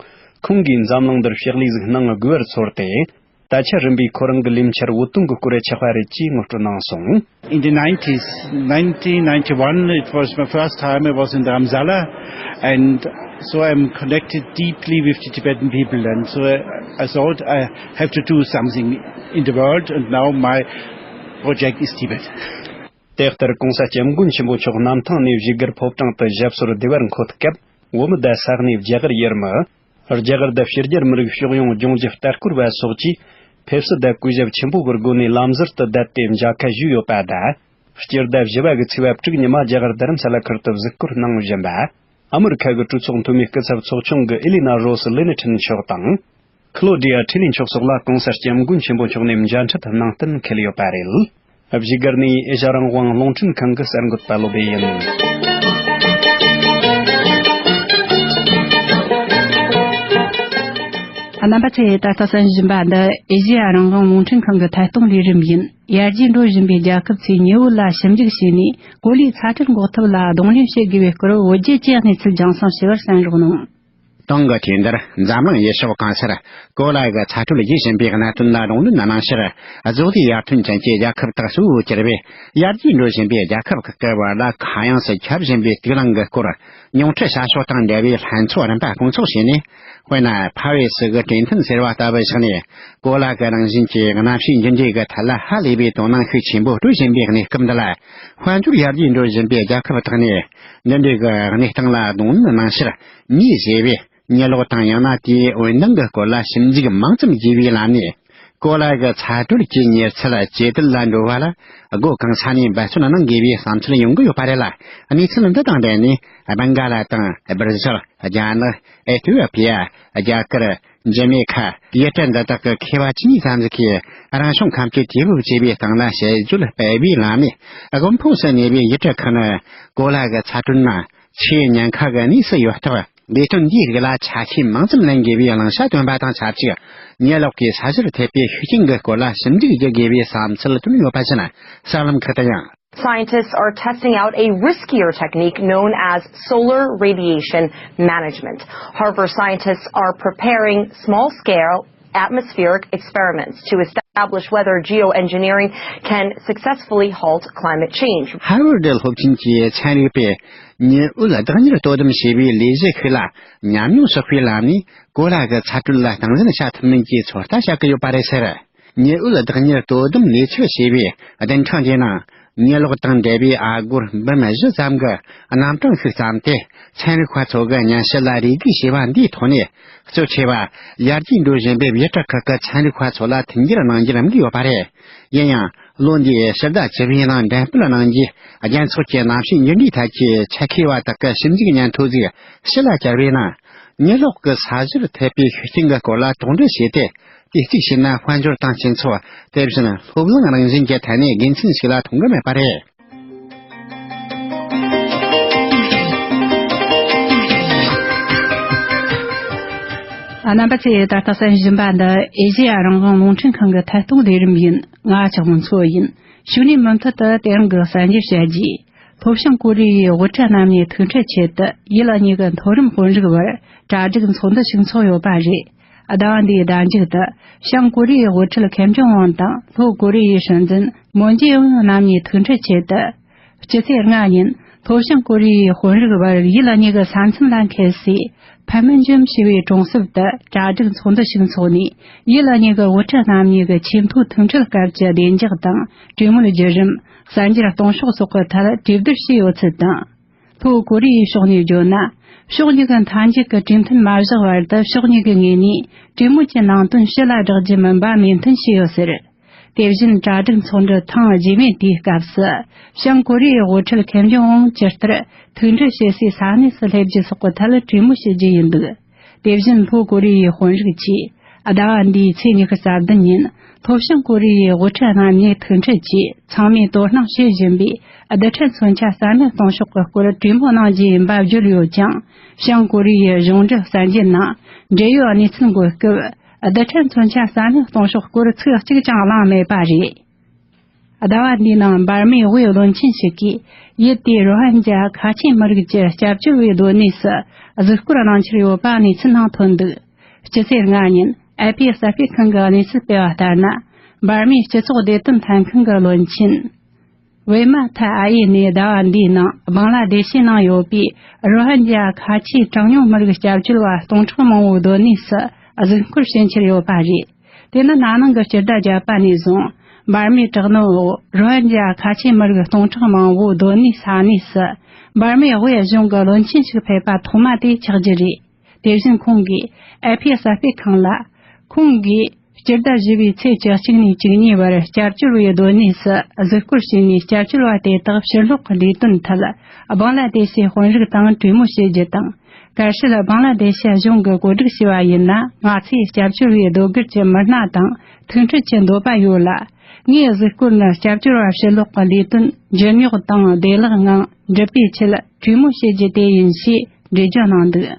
ཁོང་གིས་འཛམ་གླིང་འདིར་ཕྱག་ལས་ཟིག་གནང་དགོས་པར་ཚོར་ཏེ། ད་ཆ་རིམ་པས་ཁོ་རང་གི་ལས་འཆར་བོད་དོན་གྱི་སྐོར་ཆགས་པ་རེད་ཅེས་ངོ་སྤྲོད་གནང་སོང་། In the nineties, nineteen ninety-one, it was my first time I was in Dharamsala, and so I'm connected deeply with the Tibetan people, and so I, I thought I have to do something in the world, and now my project is Tibet. དེ་ལྟར་གོང་ས་སྐྱབས་མགོན་ཆེན་པོ་མཆོག་གནམ་ཐང་ནས་བཞུགས་སྒར་ཕོ་བྲང་དུ་ཞབས་སོར་བདེ་བར་འཁོད་སྐབས། བོད་མི་དང་ས་གནས་རྒྱ་གར་ཡུལ་མི། རྒྱ་གར་དང་ཕྱི་རྒྱལ་མི་རིགས་ཕྱོགས་ཡོངས་ལྗོངས་རྒྱུ་ལྟ་སྐོར་བ་སོགས་ཀྱིས་ཕེབས་བསུ་དང་གུས་ཞབས་ཆེན་པོ་གི་སྒོ་ནས་ལམ་ཟུར་དུ་བསྡད་དེ་མཇལ་ཁ་ཞུས་ཡོད་པ་དང་། སྤྱི་ཟླ་བཞི་པ་གི་ཚེས་པ་དྲུག་ཉི་མ་རྒྱ་གར་རྡ་རམ་ས་ལ་ཁུལ་དུ་གཟིགས་སྐོར་གནང་བཞིན་པ། ཨ་མི་རི་ཁ་གི་གྲོས་ཚོགས་འཐུས་མི་སྐུ་ཚབ་ཚོགས་ཆུང་གི་ཨེ་ལི་ན་རོ་སི་ལེ་ནི་ཁྲིན་མཆོག་དང་། ཁི་ལོ་ཌི་ཡ་ཁྲི་ལི་མཆོག་སོགས་ལ་གོང་ས་སྐྱབས་མགོན་ཆེན་པོ་མཆོག་ནས་མཇལ་འཕྲད་གནང་གཏན་འཁེལ་ཡོད་པ་རེད། བཞུགས་སྒར་ནས་ཨེ་ཤ་རང་དབང་རླུང་འཕྲིན་ཁང་གི་གསར་འགོད་པ་བློ་བྷེ་ཡིན། རྣམ་པ་ཚོས་ད་ལྟ་གསན་བཞིན་པ་འདི་ཨེ་ཤེ་ཡ་རང་དབང་རླུང་འཕྲིན་ཁང་གི་ཐད་གཏོང་ལས་རིམ་ཡིན། ཡར་རྒྱས་འགྲོ་བཞིན་པའི་རྒྱལ་ཁབ་ཚོས་ཉི་འོད་ལ་ཞིབ་འཇུག་བྱས་ནས་གོ་ལའི་ཚ་དྲོད་འགོག་ཐབས་ལ་གདོང་ལེན་བྱེད་དགོས་པའི་སྐོར་བོད་རྒྱལ་གྱི་གནས་ཚུལ་རྒྱང་སྲིང་ཞུ་བར་གསན་རོགས་གནང་། ཏང་གི་འཐུས་མིར་འཛམ་གླིང་ཡུལ་ཕྱོགས་གང་སར་གོ་ལ་གི་ཚ་དྲོད་རྒྱས་བཞིན་པའི་གནད་དོན་ལ་གདོང་ལེན་གནང་ཕྱིར། བཟོ་ལས་ཡར་ཐོན་ཅན་གྱི་རྒྱལ་ཁབ་དག་གཙོ་བོར་གྱུར་པའི་ཡར་རྒྱས་འགྲོ་བཞིན་པའི་རྒྱལ་ཁབ་ཁག་གི་བར་ལ་གང་ཡོང་སུ་ཁྱབ་བཞིན་པའི་དུག་རླངས་ཀྱི་སྐོར་ཉུང་འཕྲི་བྱ་ཕྱོགས་དང་འབྲེལ་བའི་ལྷན་ཚོགས་རིམ་པ་སྐོང་ཚོགས་བྱས་ནས། དཔེར་ན། ཕ་ཝེ་སི་གི་གྲོས་མཐུན་ཟེར་བ་ལྟ་བུ་བཞག་ནས། གོ་ལ་གི་རང་བཞིན་གྱི་གནམ་གཤིས་འགྱུར་འགྲོས་ཀྱི་ཐད་ལ་ཧ་ལས་པའི་དོ་སྣང་ཤུགས་ཆེན་པོ་སྤྲོད་བཞིན་པའི་གནས་སྐབས་འདི་ལ། དཔལ་འབྱོར་ཡར་རྒྱས་འགྲོ་བཞིན་པའི་རྒྱལ་ཁབ་དག་ནས་འདི་འདྲའི་གི་གནས་སྟངས་ལ་གདོང་ལེན་གནང་ཕྱིར། མིའི་བཟོས་པའི་ཉི་གློག་དང་ཡང་ན་དེའི་འོད་མདངས་ཀྱི་སྐོར་ལ་ཞིབ་འཇུག་མང་ཙམ་བགྱིས་པའི་ལམ་ནས། གོ་ལ་གི་ཚ་དྲོད་ཀྱི་མྱུར་ཚད་ཇེ་དལ་ལ་འགྲོ་བ་ལ་སྒོ་གང་ས་ནས་འབད་བརྩོན་གནང་དགོས་པའི་བསམ་ཚུལ་ཡོང་གི་ཡོད་པ་རེད་ལ། གནས་ཚུལ་འདི་དང་འབྲེལ་ནས་སྦན་ག་ལ་དང་སྦིར་ཟུར། རྒྱ་ནག། ཨི་ཐི་ཡོ་པི་ཡ། རྒྱ་གར། འཇར་མན་ཁ། ཡུལ་གྲུ་འདི་དག་གི་མཁས་པ་ཆིག་སྟོང་ཙམ་ཞིག་གིས་རང་བྱུང་ཁམས་ཀྱི་དུས་བབ་ཅེས་པའི་སྟེང་ལ་དཔྱད་བརྗོད་སྤེལ་བའི་ལམ་ནས། དབུལ་ཕོངས་སུ་གནས་པའི་ཡུལ་གྲུ་ཁག་ནི་གོ་ལ་གི་ཚ་དྲོད་ནང་ཆེས་ཉེན་ཁ་གི་གནས་སུ་ཡོད་སྟབས། ལས་དོན་འདིའི་རིགས་ལ་ཆ་ཤས་མང་ཙམ་ལེན་དགོས་པའི་བླང་བྱ་བཏོན་པ་དང་ཆབས་ཅིག་ཉི་གློག་གིས་ས་གཞིར་ཐེབས་པའི་ཤུགས་རྐྱེན་གྱི་སྐོར་ལ་ཞིབ་འཇུག་བགྱི་དགོས་པའི་བསམ་ཚུལ་བཏོན་ཡོད་པ་བཞིན། གསར་ལམ་ཁག་ཏུ་ཡང་། Scientists are testing out a riskier technique known as solar radiation management. Harvard scientists are preparing small scale atmospheric experiments to establish whether geoengineering can successfully halt climate change. ཧར་ཝར་ཌི་སློབ་ཆེན་གྱི་ཚན་རིག་པས་ཉི་འོད་བདག་གཉེར་དོ་དམ་བྱེད་པའི་ལས་གཞི་ཞིག་ལ་ཉམས་མྱོང་བསགས་པའི་ལམ་ནས་གོ་ལ་གི་ཚ་དྲོད་ལ་སྟངས་འཛིན་བྱ་ཐུབ་མིན་གྱི་ཚོད་ལྟ་བྱ་གི་ཡོད་པ་རེད་ཟེར། ཉི་འོད་བདག་གཉེར་དོ་དམ་ལས་ཚབ་བྱེད་པའི་བདུན་ཕྲག་འདིའི་ནང་། ཉི་གློག་དང་འབྲེལ་བའི་ཨ་སྒོར་འབུམ་བཞི་ཙམ་གྱི་རྣམ་གྲངས་ཤིག་བརྩམས་ཏེ། ཚན་རིག་པ་ཚོ་གི་སྙན་ཞུ་ལ་རེ་སྒུག་བྱས་པ་འདིའི་ཐོག་ནས། གཙོ་ཆེ་བ་ཡར་རྒྱས་འགྲོ་བཞིན་པའི་ཡུལ་གྲུ་ཁག་གི་ཚན་རིག་པ་ཚོ་ལ་མཐུན་འགྱུར་གནང་རྒྱུར་དམིགས་ཡོད་པ་རེད། ཡིན་ཡང་། ལོ་འདིའི་ཕྱི་ཟླ་བཅུ་པའི་ནང་འགྲེམས་སྤེལ་གནང་རྒྱུའི་རྒྱལ་ཚོགས་ཀྱི་གནམ་གཤིས་འགྱུར་འགྲོས་ཐད་ཀྱི་ཆེད་མཁས་པ་དག་གི་ཞིབ་འཇུག་སྙན་ཐོ་ཟིག་ཕྱི་ལ་གྱར་བའི་ནང་། ཉི་གློག་གི་ས་གཞིར་ཐེབས་པའི་ཤུགས་རྐྱེན་གྱི་སྐོར་ལ་དོགས་འདྲི་བྱས་ཏེ། དེ་གཅིག་བྱས་ན་དཔལ་འབྱོར་དང་སྤྱི་ཚོགས། དེ་བཞིན་སློབ་གླིང་རང་བཞིན་གྱི་ཐད་ནས་དགེ་མཚན་ཞིག་ལ་མཐོང་གི་མེད་པ་རེད། རྣམ་པ་ཚོས་ད་ལྟ་གསན་བཞིན་པ་འདི་ཨེ་ཤེ་ཡ་རང་དབང་རླུང་འཕྲིན་ཁང་གི་ཐད་གཏོང་ལས་རིམ་ཡིན། ང་ཆགས་མང་ཚོ་ཡིན། ཕྱུགས་ནས་མུ་མཐུད་དུ་དེ་རིང་གི་གསར་འགྱུར་བཤད་རྒྱུ། ལྷོ་བྱང་ཀོ་རི་ཡའི་དབུ་ཁྲིད་རྣམ་གཉིས་ཐུག་འཕྲད་ཆེད་དུ་ཡུལ་གཉིས་ཀྱི་མཐོ་རིམ་དཔོན་རིགས་བར་གྲ་སྒྲིག་ཚོགས་འདུ་ཞིག་འཚོགས་ཡོད་པ་རེད། ཟླ་བ་འདིའི་ཟླ་མཇུག་ཏུ་བྱང་ཀོ་རི་ཡའི་དབུ་ཁྲིད་ཁེམ་ཇོང་ཨུན་དང་ལྷོ་ཀོ་རི་ཡའི་སྲིད་འཛིན་མོན་ཇེ་ཨིན་རྣམ་གཉིས་ཐུག་འཕྲད་ཆེད་དུ། སྤྱི་ཚེས་ལྔ་ཉིན་ལྷོ་བྱང་ཀོ་རི་ཡའི་དཔོན་རིགས་བར་ཡུལ་གཉིས་ཀྱི་ས་མཚམས་ལ་འཁེལ་སའི་ཕན་མིན་ཇུམ་ཞེས་པའི་གྲོང་གསེབ་ཏུ་གྲ་སྒྲིག་ཚོགས་འདུ་ཞིག་འཚོགས་ནས། ཡུལ་གཉིས་ཀྱི་དབུ་ཁྲིད་རྣམ་གཉིས་ཀྱི་ཆེས་མཐོའི་ཐུག་འཕྲད་སྐབས་ཀྱི་བདེ་འཇགས་དང་གྲོས་མོལ་བརྒྱུད་རིམ། གསར་འགྱུར་གཏོང་ཕྱོགས་སོགས་ཀྱི་ཐད་གྲོས་བསྡུར་བྱས་ཡོད་ཚུལ་དང་། ལྷོ་ཀོ་རི་ཡའི་ཕྱོགས་ནས་བརྗོད་ན། ཕྱོགས་གཉིས་ཀྱི་མཐའ་མཇུག་གི་གྲོས་མཐུན་མ་བཞག་བར་དུ་ཕྱོགས་གཉིས་ཀྱི་ངོས་ནས་གྲོས་མོལ་གྱི་ནང་དོན་ཕྱི་ལ་བསྒྲགས་རྒྱུ་མིན་པ་མོས་མཐུན་བྱས་ཡོད་ཟེར། དེ་བཞིན་གྲ་སྒྲིག་ཚོགས་འདུ་ཐེངས་རྗེས་མའི་དུས་སྐབས་སུ། བྱང་ཀོ་རི་ཡའི་དབུ་ཁྲིད་ཁེམ་ཇོང་ཨུན་ཇི་ལྟར་ཐུག་འཕྲད་བྱེད་སའི་ས་གནས་སུ་སླེབས་རྒྱུ་སོགས་ཀྱི་ཐད་གྲོས་མོལ་བྱེད་རྒྱུ་ཡིན་འདུག། དེ་བཞིན་ལྷོ་ཀོ་རི་ཡའི་དཔོན་རིགས་ཀྱིས། ཟླ་བ་འདིའི་ཚེས་ཉི་ཤུ་རྩ་བདུན་ཉིན། ལྷོ་བྱང་ཀོ་རི་ཡའི་དབུ་ཁྲིད་རྣམ་གཉིས་ཐུག་འཕྲད་ཀྱིས། ཚང་མས་དོ་སྣང་བྱེད་བཞིན་པའི་རྡུལ་ཕྲན་མཚོན་ཆ་རྩ་མེད་གཏོང་ཕྱོགས་ཀྱི་སྐོར་གྲོས་མོལ་གནང་རྒྱུ་ཡིན་པ་བརྗོད་ཡོད་ཀྱང་། བྱང་ཀོ་རི་ཡའི་གཞུང་འབྲེལ་གསར་འགྱུར་ནང་། འབྲེལ་ཡོད་གནས་ཚུལ་འགོད་སྐབས། རྡུལ་ཕྲན་མཚོན་ཆ་རྩ་མེད་གཏོང་ཕྱོགས་སྐོར་ཚིག་གཅིག་ཀྱང་གླེང་མེད་པ་རེད། ཟླ་བ་འདིའི་ནང་འབར་མའི་དབུས་བློན་ཆེན་ཞིག་གིས། ཡུལ་དེའི་རོ་ཧན་ཇཱ་ཁ་ཆེའི་མི་རིགས་ཀྱི་སྐྱབས་བཅོལ་བའི་སྡོད་གནས་སུ་གཟིགས་སྐོར་གནང་འཆར་ཡོད་པ་གནས་ཚུལ་ནང་ཐོན་འདུག། སྤྱི་ཚེས་ལྔ་ཉིན་ཨེ་ཕི་གསར་སྤེལ་ཁང་གི་གནས་ཚུལ་སྤེལ་བ་ལྟར་ན། འབར་མའི་སྤྱི་ཚོགས་བདེ་དོན་ལྷན་ཁང་གི་བློན་ཆེན། ཝེ་མ་ཐ་ཨ་ཡེ་ནས་ཟླ་བ་འདིའི་ནང་བང་ལ་དེ་ཤི་ནང་ཡོད་པའི་རོ་ཧན་ཇཱ་ཁ་ཆེའི་གྲངས་ཉུང་མི་རིགས་སྐྱབས་བཅོལ་བ་སྟོང་ཕྲག་མང་བོའི་སྡོད་གནས་སུ་གཟིགས་སྐོར་བྱེད་འཆར་ཡོད་པ་རེད། དེ་ནི་ན་ནིང་གི་སྤྱི་ཟླ་བརྒྱད་པ་ནས་བཟུང་འབར་མའི་དྲག་གནོན་འོག་རོ་ཧན་ཇཱ་ཁ་ཆེའི་མི་རིགས་སྟོང་ཕྲག་མང་བོའི་སྡོད་གནས་ས་གནས་སུ་འབར་མའི་དབུས་གཞུང་གི་བློན་ཆེན་ཞིག་ཕེབས་པ་ཐོག་མ་དེ་ཆགས་རྒྱུ་རེད། དེ་བཞིན་ཁོང་གིས་ཨེ་ཕི་གསར་སྤེལ་ཁང་ལ། ཁོང་གིས་སྤྱི་ཟླ་བཞི་པའི་ཚེས་བཅུ་གཅིག་ནས་བཅུ་གཉིས་བར་སྐྱབས་བཅོལ་བའི་སྡོད་གནས་སུ་གཟིགས་སྐོར་བྱས་ནས། སྐྱབས་བཅོལ་བ་དེ་དག་ཕྱིར་ལོག་གི་ལས་དོན་ཐད་སྦང་ལ་དེ་ཤའི་དཔོན་རིགས་དང་གྲོས་མོལ་བྱེད་རྒྱུ་དང་། གལ་སྲིད་སྦང་ལ་དེ་ཤ་གཞུང་གིས་གོ་སྒྲིག་བྱས་པ་ཡིན་ན། ང་ཚོས་སྐྱབས་བཅོལ་བའི་སྡོད་སྒར་གྱི་མི་སྣ་དང་ཐུག་འཕྲད་ཀྱི་འདོད་པ་ཡོད་ལ། ངའི་གཟིགས་སྐོར་ནི་སྐྱབས་བཅོལ་བ་ཕྱིར་ལོག་གི་ལས་དོན་འཇོན་ཡོད་དང་བདེ་བླག་ངང་འགྲུབ་པའི་ཆེད་གྲོས་མོལ་བྱེད་རྒྱུ་དེ་ཡིན་ཞེས་འགྲེལ་བརྗོད་གནང་འདུག།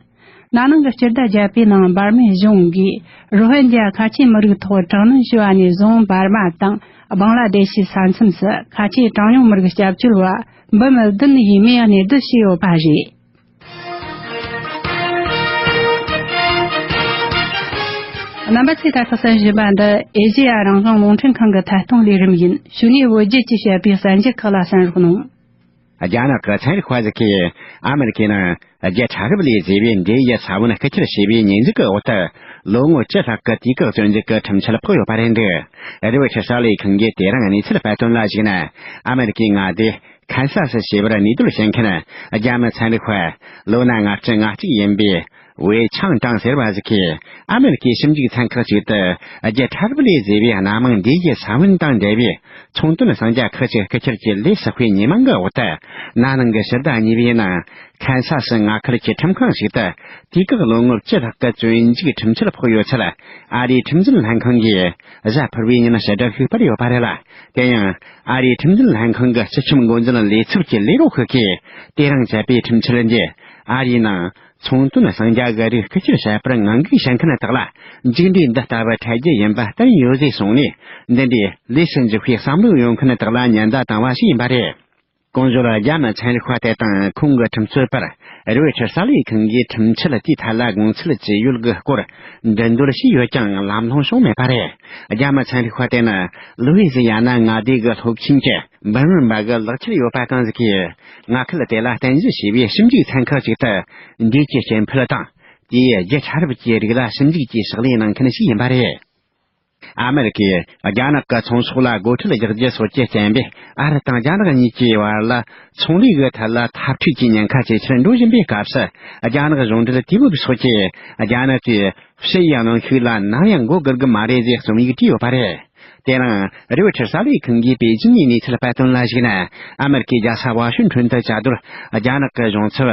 ན་ནིང་གི་སྤྱི་ཟླ་བརྒྱད་པའི་ནང་འབར་མའི་གཞུང་གིས་རོ་ཧིན་ཇ་ཁ་ཆེའི་མི་རིགས་ཐོག་དྲག་གནོན་ཞུ་བ་ནས་བཟུང་འབར་མ་དང་བང་ལ་དེ་ཤི་ས་མཚམས་སུ་ཁ་ཆེའི་གྲངས་ཉུང་མི་རིགས་སྐྱབས་བཅོལ་བ་འབུམ་བདུན་ཡས་མས་གནས་སྡོད་བྱས་ཡོད་པ་རེད། རྣམ་པ་ཚོས་ད་ལྟ་གསན་བཞིན་པ་འདི་ཨེ་ཤེ་ཡ་རང་དབང་རླུང་འཕྲིན་ཁང་གི་ཐད་གཏོང་ལས་རིམ་ཡིན། གཞུག་ནས་བོད་བརྒྱུད་ཀྱིས་བཤད་པའི་གསར་འགྱུར་ཁག་ལ་གསན་རོགས་གནང་། རྒྱ་ནག་གི་ཚན་རིག་པ་ཞིག་གིས་ཨ་མེ་རི་ཀའི་ནང་རྒྱལ་ཕྲ་རབ་ལས་བཟོས་པའི་འབྲས་ཡོས་ས་བོན་རྐུ་འཁྱེར་བྱས་པའི་ཉེས་འཛུགས་ཀྱི་འོག་ཏུ་ལོ་ངོ་བཅུ་ལྷག་གི་དུས་བཀག་བཙོན་འཇུག་གི་ཁྲིམས་ཆད་ཕོག་ཡོད་པ་རེད་འདུག་རི་ཝེ་ཊར་གསར་ལས་ཁང་གིས་དེ་རིང་གནས་ཚུལ་སྤེལ་དོན་ལ་གཞིགས་ན། ཨ་མེ་རི་ཀའི་མངའ་སྡེ་ཁན་ས་སི་ཞེས་པར་གནས་སྡོད་བྱེད་མཁན་རྒྱ་མི་ཚན་རིག་པ་ལོ་ན་ལྔ་བཅུ་ང་གཅིག་ཡིན་པའི་ཝེ་ཆང་ཀྲང་ཟེར་བ་ཞིག་གིས། ཨ་མེ་རི་ཀའི་ཞིབ་འཇུག་ཚན་ཁག་ཅིག་ཏུ་རྒྱལ་ཕྲ་རབ་ལས་བཟོས་པའི་སྣ་མང་འབྲས་ཡོས་ས་བོན་དང་འབྲེལ་བའི་ཚོང་དོན་གསང་རྒྱ་ཁག་ཅིག་རྐུ་འཁྱེར་གྱི་ལས་སུ་སྤེལ་ཉེས་མིང་གི་འོག་ཏུ། ན་ནིང་གི་ཕྱི་ཟླ་གཉིས་པའི་ནང་ཁན་ས་སི་མངའ་ཁུལ་གྱི་ཁྲིམས་ཁང་ཞིག་ཏུ་དུས་བཀག་ལོ་ངོ་བཅུ་ལྷག་གི་བཙོན་འཇུག་ཁྲིམས་ཆད་ཕོག་ཡོད་ཚུལ་ཨ་རིའི་ཁྲིམས་འཛིན་ལྷན་ཁང་གིས་གཟའ་ཕུར་བུའི་ཉིན་ཕྱི་དྲིལ་ཞིག་སྤེལ་ཡོད་པ་རེད་ལ། དེ་ཡང་ཨ་རིའི་ཁྲིམས་འཛིན་ལྷན་ཁང་གི་སྤྱི་ཁྱབ་འགོ་འཛིན་ལས་ཚབ་ཀྱི་ལས་རོགས་ཤིག་གིས། དེ་རིང་བྱས་པའི་ཁྲིམས་ཆད་འདི་ཨ་རིའི་ནང་ཚོང་དོན་གསང་རྒྱ་གི་རིགས་རྐུ་འཁྱེར་བྱས་པར་ངང་སྒུག་བྱེད་མཁན་དག་ལ་མཇུག་འབྲས་འདི་ལྟ་བུ་འཕྲད་རྒྱུ་ཡིན་པ་བསྟན་ཡོད་ཟེར་གསུངས་ནས། འདི་འདྲའི་ལས་སུ་འཇུག་པའི་བསམ་བློ་ཡོད་མཁན་དག་ལ་ཉེན་བརྡ་བཏང་བ་ཞིག་ཡིན་པ་རེད། གོང་བརྗོད་རྒྱ་མི་ཚན་རིག་པ་དེ་དང་ཁོང་གི་ཁྲིམས་རྩོད་པར་རི་ཝེ་ཊར་གསར་ལས་ཁང་གིས་ཁྲིམས་ཆད་དེའི་ཐད་ལ་དགོངས་ཚུལ་ཅི་ཡོད་ཀྱི་སྐོར་འགྲན་བསྡུར་བྱས་ཡོད་ཀྱང་ལམ་ལྷོང་བྱུང་མེད་པ་རེད། རྒྱ་མི་ཚན་རིག་པ་དེ་ནི་ལུའི་ཟི་ཡ་ན་མངའ་སྡེ་གི་སློབ་ཆེན་གྱི་འབུམ་རམས་པ་གི་ལག་ཁྱེར་ཡོད་པ་གང་ཟིག་གིས་མངའ་ཁུལ་དེ་ལ་རྟེན་གཞི་བྱས་པའི་ཞིབ་འཇུག་ཚན་ཁག་ཅིག་ཏུ་འབྲས་ཀྱི་སྐྱེ་འཕེལ་དང་དེའི་རྒྱུད་ཕྲ་རབ་ཀྱི་རིགས་ལ་ཞིབ་འཇུག་གྱིས་ཕྱག་ལས་གནང་མཁན་ཞིག་ཡིན་པ་རེད། ཨ་མེ་རི་ཀས་རྒྱ་ནག་གི་ཚོང་ཟོག་ལ་སྒོ་ཁྲལ་རྒྱག་རྒྱུ་སོགས་ཀྱི་རྐྱེན་པས། ཨ་རི་དང་རྒྱ་ནག་གཉིས་ཀྱི་བར་ལ་ཚོང་ལས་ཀྱི་ཐད་ལ་འཐབ་འཁྲུག་གི་ཉེན་ཁ་ཇེ་ཆེར་འགྲོ་བཞིན་པའི་སྐབས་སུ། རྒྱ་ནག་གཞུང་འབྲེལ་དེ་བོད་སོགས་ཀྱིས་རྒྱ་ནག་གིས་ཕྱི་ཡི་གནོན་ཤུགས་ལ་ནམ་ཡང་མགོ་སྒུར་གི་མ་རེད་ཅེས་རྩོམ་ཡིག་བྲིས་ཡོད་པ་རེད། དེ་རིང་རི་ཝེ་ཊར་གསར་ལས་ཁང་གིས་པེ་ཅིང་ནས་གནས་ཚུལ་སྤེལ་དོན་ལ་གཞིགས་ན། ཨ་མེ་རི་ཀའི་རྒྱལ་ས་ཝ་ཤིང་ཊོན་དུ་བཅའ་སྡོད་རྒྱ་ནག་གི་གཞུང་ཚབ་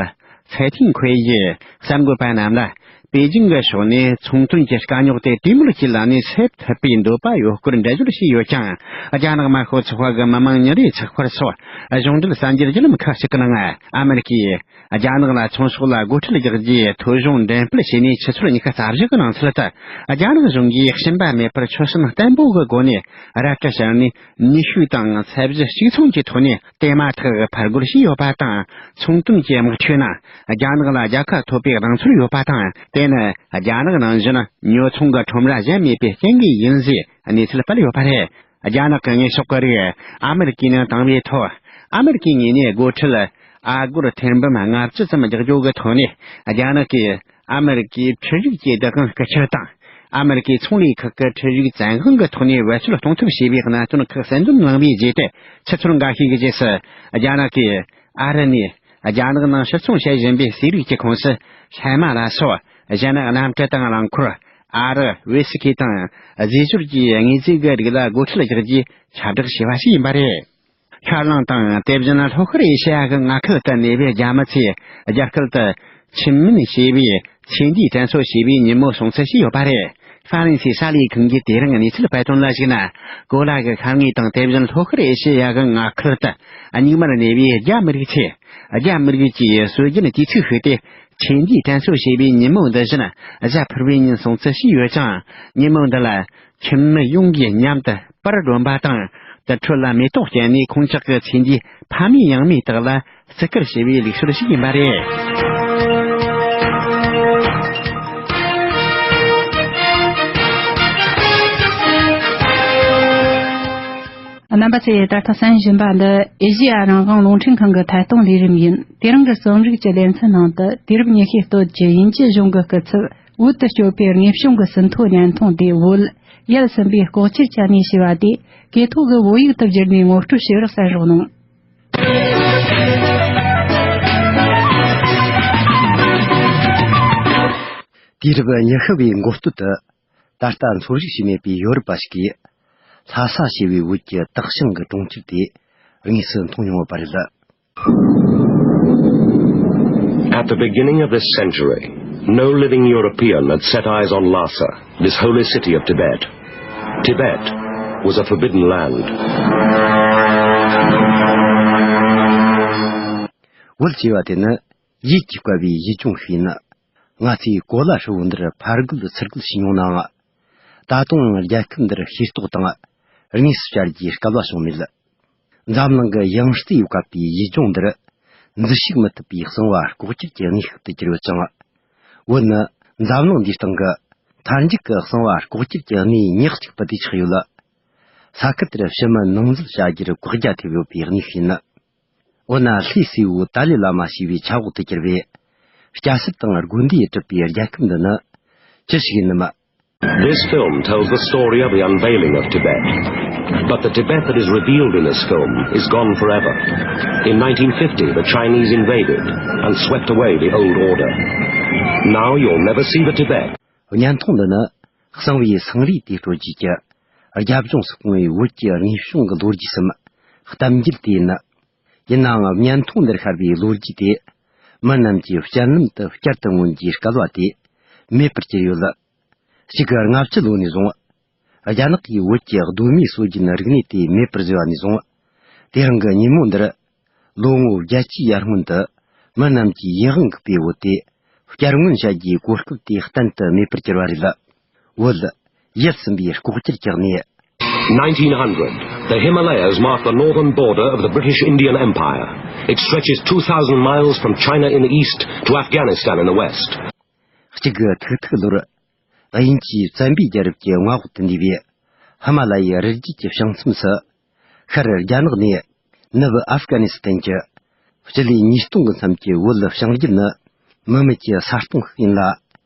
ཚའེ་ཐིང་ཁོས་ཡིས་གསར་འགོད་པ་རྣམས་ལ། པེ་ཅིང་གི་ཕྱོགས་ནས་ཚོང་དོན་གྱི་དཀའ་རྙོག་དེ་གྲོས་མོལ་གྱི་ལམ་ནས་སེལ་ཐུབ་པའི་འདོད་པ་ཡོད་སྐོར་འགྲེལ་བརྗོད་བྱས་ཡོད་ཀྱང་། རྒྱ་ནག་དམར་ཤོག་ཚོགས་པ་གི་མི་དམངས་ཉིན་རེའི་ཚགས་པར་སོགས་གཞུང་འབྲེལ་གསར་འགྱུར་བརྒྱུད་ལམ་ཁག་ཅིག་གི་ནང་། ཨ་མེ་རི་ཀས་རྒྱ་ནག་ལ་ཚོང་ཟོག་ལ་སྒོ་ཁྲལ་རྒྱག་རྒྱུའི་ཐོ་གཞུང་འགྲེམས་སྤེལ་བྱས་ནས་ཆུ་ཚོད་ཉི་ཤུ་རྩ་བཞི་གི་ནང་ཚུད་དུ། རྒྱ་ནག་གཞུང་གིས་གཤིན་པ་མེད་པར་ཆོད་སེམས་བརྟན་པོ་གི་སྒོ་ནས་རལ་གྲི་བཤེར་ནས། ནུས་ཤུགས་དང་ཚད་གཞི་གཅིག་མཚུངས་ཀྱི་ཐོག་ནས་དེ་མ་ཐག་ཕར་རྒོལ་བྱས་ཡོད་པ་དང་། ཚོང་དོན་གྱི་དམག་འཁྲུག་ནང་རྒྱ་ནག་ལ་རྒྱལ་ཁ་ཐོབ་པའི་གདེང་ཚོད་ཡོད་པ་དང་། དེ་ནི་རྒྱ་ནག་ནང་བཞིན་ཉོ་ཚོང་གི་ཁྲོམ་ར་གཞན་མེད་པའི་རྐྱེན་གྱིས་ཡིན་ཟེར་གནས་ཚུལ་སྤེལ་ཡོད་པ་རེད། རྒྱ་ནག་གི་དངོས་ཤོག་གི་རིགས་ཨ་མེ་རི་ཀའི་ནང་བཏང་བའི་ཐོག་ཨ་མེ་རི་ཀའི་ངོས་ནས་སྒོ་ཁྲལ་ཨ་སྒོར་ཐེར་འབུམ་ལྔ་བཅུ་ཙམ་རྒྱག་རྒྱུ་གི་ཐོག་ནས། རྒྱ་ནག་གིས་ཨ་མེ་རི་ཀའི་ཁྲིམས་རིག་གི་བདག་དབང་རྐུ་འཁྱེར་དང་། ཨ་མེ་རི་ཀའི་ཚོང་ལས་ཁག་གི་ཁྲིམས་རིག་བཙན་དབང་གི་ཐོག་ནས་བེད་སྤྱོད་གཏོང་ཐབས་བྱས་པའི་གནད་དོན་ཁག་གསལ་འདོན་གནང་བའི་རྗེས་ཏེ། ཆུ་ཚོད་འགའ་ཤས་ཀྱི་རྗེས་སུ། རྒྱ་ནག་གིས་ཨ་རི་ནས་རྒྱ་ནག་ནང་ཕྱིར་ཚོང་བྱེད་བཞིན་པའི་ཟས་རིགས་ཀྱི་ཁོངས་སུ་ཤ་མ་ལ་སོགས་གཞན་གནམ་གྲུ་དང་རླངས་འཁོར། ཨ་རི་བེད་སི་ཁེ་དང་རྫས་སྦྱོར་གྱི་དངོས་རྫས་ཀྱི་རིགས་ལ་སྒོ་ཁྲལ་རྒྱག་རྒྱུའི་ཁྱབ་བསྒྲགས་བྱས་པ་ཞིག་ཡིན་པ་རེད། ཤར་གླིང་དང་དེ་བཞིན་ལྷོ་ཤར་ཨེ་ཤེ་ཡ་གི་མངའ་ཁུལ་དུ་གནས་པའི་རྒྱ་མི་ཚོས་རྒྱ་སྐད་དུ་ཆིན་མིན་ཞེས་པའི་ཚེ་འདིའི་དྲན་གསོ་བྱེད་པའི་ཉིན་མོ་སྲུང་བརྩི་བྱས་ཡོད་པ་རེད། ཧྥ་རན་སིའི་གསར་ལས་ཁང་གིས་དེ་རིང་གནས་ཚུལ་སྤེལ་དོན་ལ་གཞིགས་ན། གོ་ལ་གི་ཤར་ངོས་དང་དེ་བཞིན་ལྷོ་ཤར་ཨེ་ཤེ་ཡ་གི་མངའ་ཁུལ་དུ་སྙིགས་མར་གནས་པའི་རྒྱ་མི་རིགས་ཚོས་རྒྱ་མི་རིགས་ཀྱི་སྲོལ་རྒྱུན་དུས་ཚིགས་ཤིག་སྟེ། ཆེན་འདིའི་དྲན་གསོ་བྱེད་པའི་ཉིན་མོ་འདི་བཞིན་གཟའ་ཕུར་བུའི་ཉིན་སྲུང་བརྩི་བྱས་ཡོད་ཅིང་། ཉིན་མོ་འདི་ལ་ཁྱིམ་མི་ཡོངས་ཀྱིས་མཉམ་དུ་པར་སྒྲོན་པ་དང་། དུར་ཁྲོད་ལ་མེ་ཏོག་བརྐྱངས་ནས་ཁོང་ཅག་གི་ཚེ་འདིའི་ཕ་མེས་ཡང་མེས་དག་ལ་བརྩི་བཀུར་བྱེད་པའི་ལུགས་སྲོལ་ཞིག་ཡིན་པ་རེད། རྣམ་པ་ཚོས་ད་ལྟ་གསན་བཞིན་པ་འདི་ཨེ་ཤེ་ཡ་རང་དབང་རླུང་འཕྲིན་ཁང་གི་ཐད་གཏོང་ལས་རིམ་ཡིན། དེ་རིང་གི་རྩོམ་རིག་གི་ལེ་ཚན་ནང་དུ། དུས་རབས་ཉི་ཤུའི་སྟོད་ཀྱི་དབྱིན་ཇི་གཞུང་གི་སྐུ་ཚབ་བོད་དུ་སྐྱོད་པའི་དངོས་བྱུང་གི་ཟིན་ཐོ་བརྙན་ཐུང་དེ། བོད་ཡུལ་གསུམ་པའི་ལྐོག་གྱུར་ཅན་ནས་ཞེས་པ་དེ། ཀེ་ཐོག་གི་བོད་ཡིག་ཏུ་བསྒྱུར་ནས་ངོ་སྤྲོད་བྱེད་རོགས་གསན་རོགས་གནང་། དུས་རབས་ཉི་ཤུ་བའི་འགོ་སྟོད་དུ། ད་ལྟ་འཚོ་བཞུགས་བྱས་མེད་པའི་ཡོ་རོབ་པ་ཞིག་གིས། ལྷ་ས་ཞེས་པའི་བོད་ཀྱི་དག་ཞིང་གི་གྲོང་ཁྱེར་དེ་དངོས་སུ་མཐོང་མྱོང་ཡོད་པ་རེད། At the beginning of this century, no living European had set eyes on Lhasa, this holy city of Tibet. Tibet was a forbidden land. བོད་ཅེས་པ་དེ་ནི་ཡིད་ཀྱིས་བསྐལ་བའི་ཡུལ་ལྗོངས་ཤིག་ཡིན། ང་ཚོས་གོ་ལ་ཧྲིལ་བོ་འདིར་ཕར་རྒོལ་ཚུར་རྒོལ་བྱས་མྱོང་ནའང་། ད་དུང་རྒྱལ་ཁབ་འདིར་ཤེས་རྟོགས་དང་དངོས་སུ་བཅར་རྒྱུའི་སྐལ་བ་བྱུང་མེད། འཛམ་གླིང་གི་ཡང་རྩེ་ཡོད་བཀབ་པའི་ཡུལ་ལྗོངས་འདིར་འཛུལ་ཞུགས་མི་ཐུབ་པའི་གསང་བ་ལྐོག་གྱུར་གྱི་གནས་ཤིག་ཏུ་གྱུར་ཡོད་ཅིང་། བོད་ནི་འཛམ་གླིང་འདིའི་སྟེང་གི་མཐའ་མཇུག་གི་གསང་བ་ལྐོག་གྱུར་གྱི་གནས་ཉག་གཅིག་ཏུ་བསྡུས་ཆགས་ཡོད་ལ། ས་ཁུལ་དེར་ཕྱི་མི་ནང་འཛུལ་བྱ་རྒྱུར་བཀག་རྒྱ་ཐེབས་ཡོད་པའི་གནས་ཤིག་ཡིན། འོ་ན་ལྷའི་སྲས་པོ་ཏཱ་ལའི་བླ་མ་ཞེས་པའི་ཆབ་འོག་ཏུ་གྱུར་པའི་སྐྱ་སེར་དང་དགོན་སྡེས་གྲུབ་པའི་རྒྱལ་ཁབ་འདི་ནི་ཅི་ཞིག་ཡིན་ནམ། This film tells the story of the unveiling of Tibet. But the Tibet that is revealed in this film is gone forever. In nineteen fifty, the Chinese invaded and swept away the old order. Now you'll never see the Tibet. བརྙན་ཐུང་འདི་ནི་གསང་བའི་སེང་རུས་དེ་དཀྲོལ་རྒྱུ་གྱི་རྒྱབ་ལྗོངས་སུ་བསྐུངས་པའི་བོད་ཀྱི་དངོས་བྱུང་གི་ལོ་རྒྱུས་སམ་གཏམ་རྒྱུད་དེ་ཡིན། ཡིན་ནའང་བརྙན་ཐུང་འདིར་ཤར་བའི་ལོ་རྒྱུས་དེ་མི་རྣམས་ཀྱི་སྤྱན་ལམ་དུ་བསྐྱར་དུ་མངོན་རྒྱུའི་སྐལ་བ་དེ་མེད་པར་གྱུར་ཡོད། གཅིག་གི་ལྔ་བཅུ་ལོ་ནས་བཟུང་། རྒྱ་ནག་གིས་བོད་ཀྱི་གདོད་མའི་སྲོལ་རྒྱུན་རིག་གནས་དེ་མེད་པར་བཟོས་པ་ནས་བཟུང་། དེ་རིང་གི་ཉིན་མོ་འདིར་ལོ་ངོ་བརྒྱད་ཅུའི་ཡར་སྔོན་དུ་མི་རྣམས་ཀྱིས་ཡིད་དབང་འགུག་པའི་བོད་དེ་བསྐྱར་མངོན་བྱ་རྒྱུའི་གོ་སྐབས་དེ་གཏན་དུ་མེད་པར་གྱུར་པ་རེད། བོད་ཡུལ་གསུམ་པའི་ལྐོག་གྱུར་གྱི་གནས། Nineteen hundred, the Himalayas mark the northern border of the British Indian Empire. It stretches two thousand miles from China in the east to Afghanistan in the west. གཅིག་གི་ཐིག་ཐིག་ལོར། དབྱིན་ཇིའི་བཙན་པོའི་རྒྱལ་རབས་ཀྱི་མངའ་འོག་ཏུ་འདུས་པའི་ཧི་མ་ལ་ཡའི་རི་རྒྱུད་ཀྱི་བྱང་མཚམས་སུ། ཤར་རྒྱ་ནག་ནས་ནུབ་ཨབ་གྷ་ནི་སི་ཐན་གྱི་སྤྱི་ལེ་ཉིས་སྟོང་གི་མཚམས་ཀྱི་བོད་བྱང་རྒྱུད་ནི་མུ་མེད་ཀྱི་ས་སྟོང་ཞིག་ཡིན་ལ།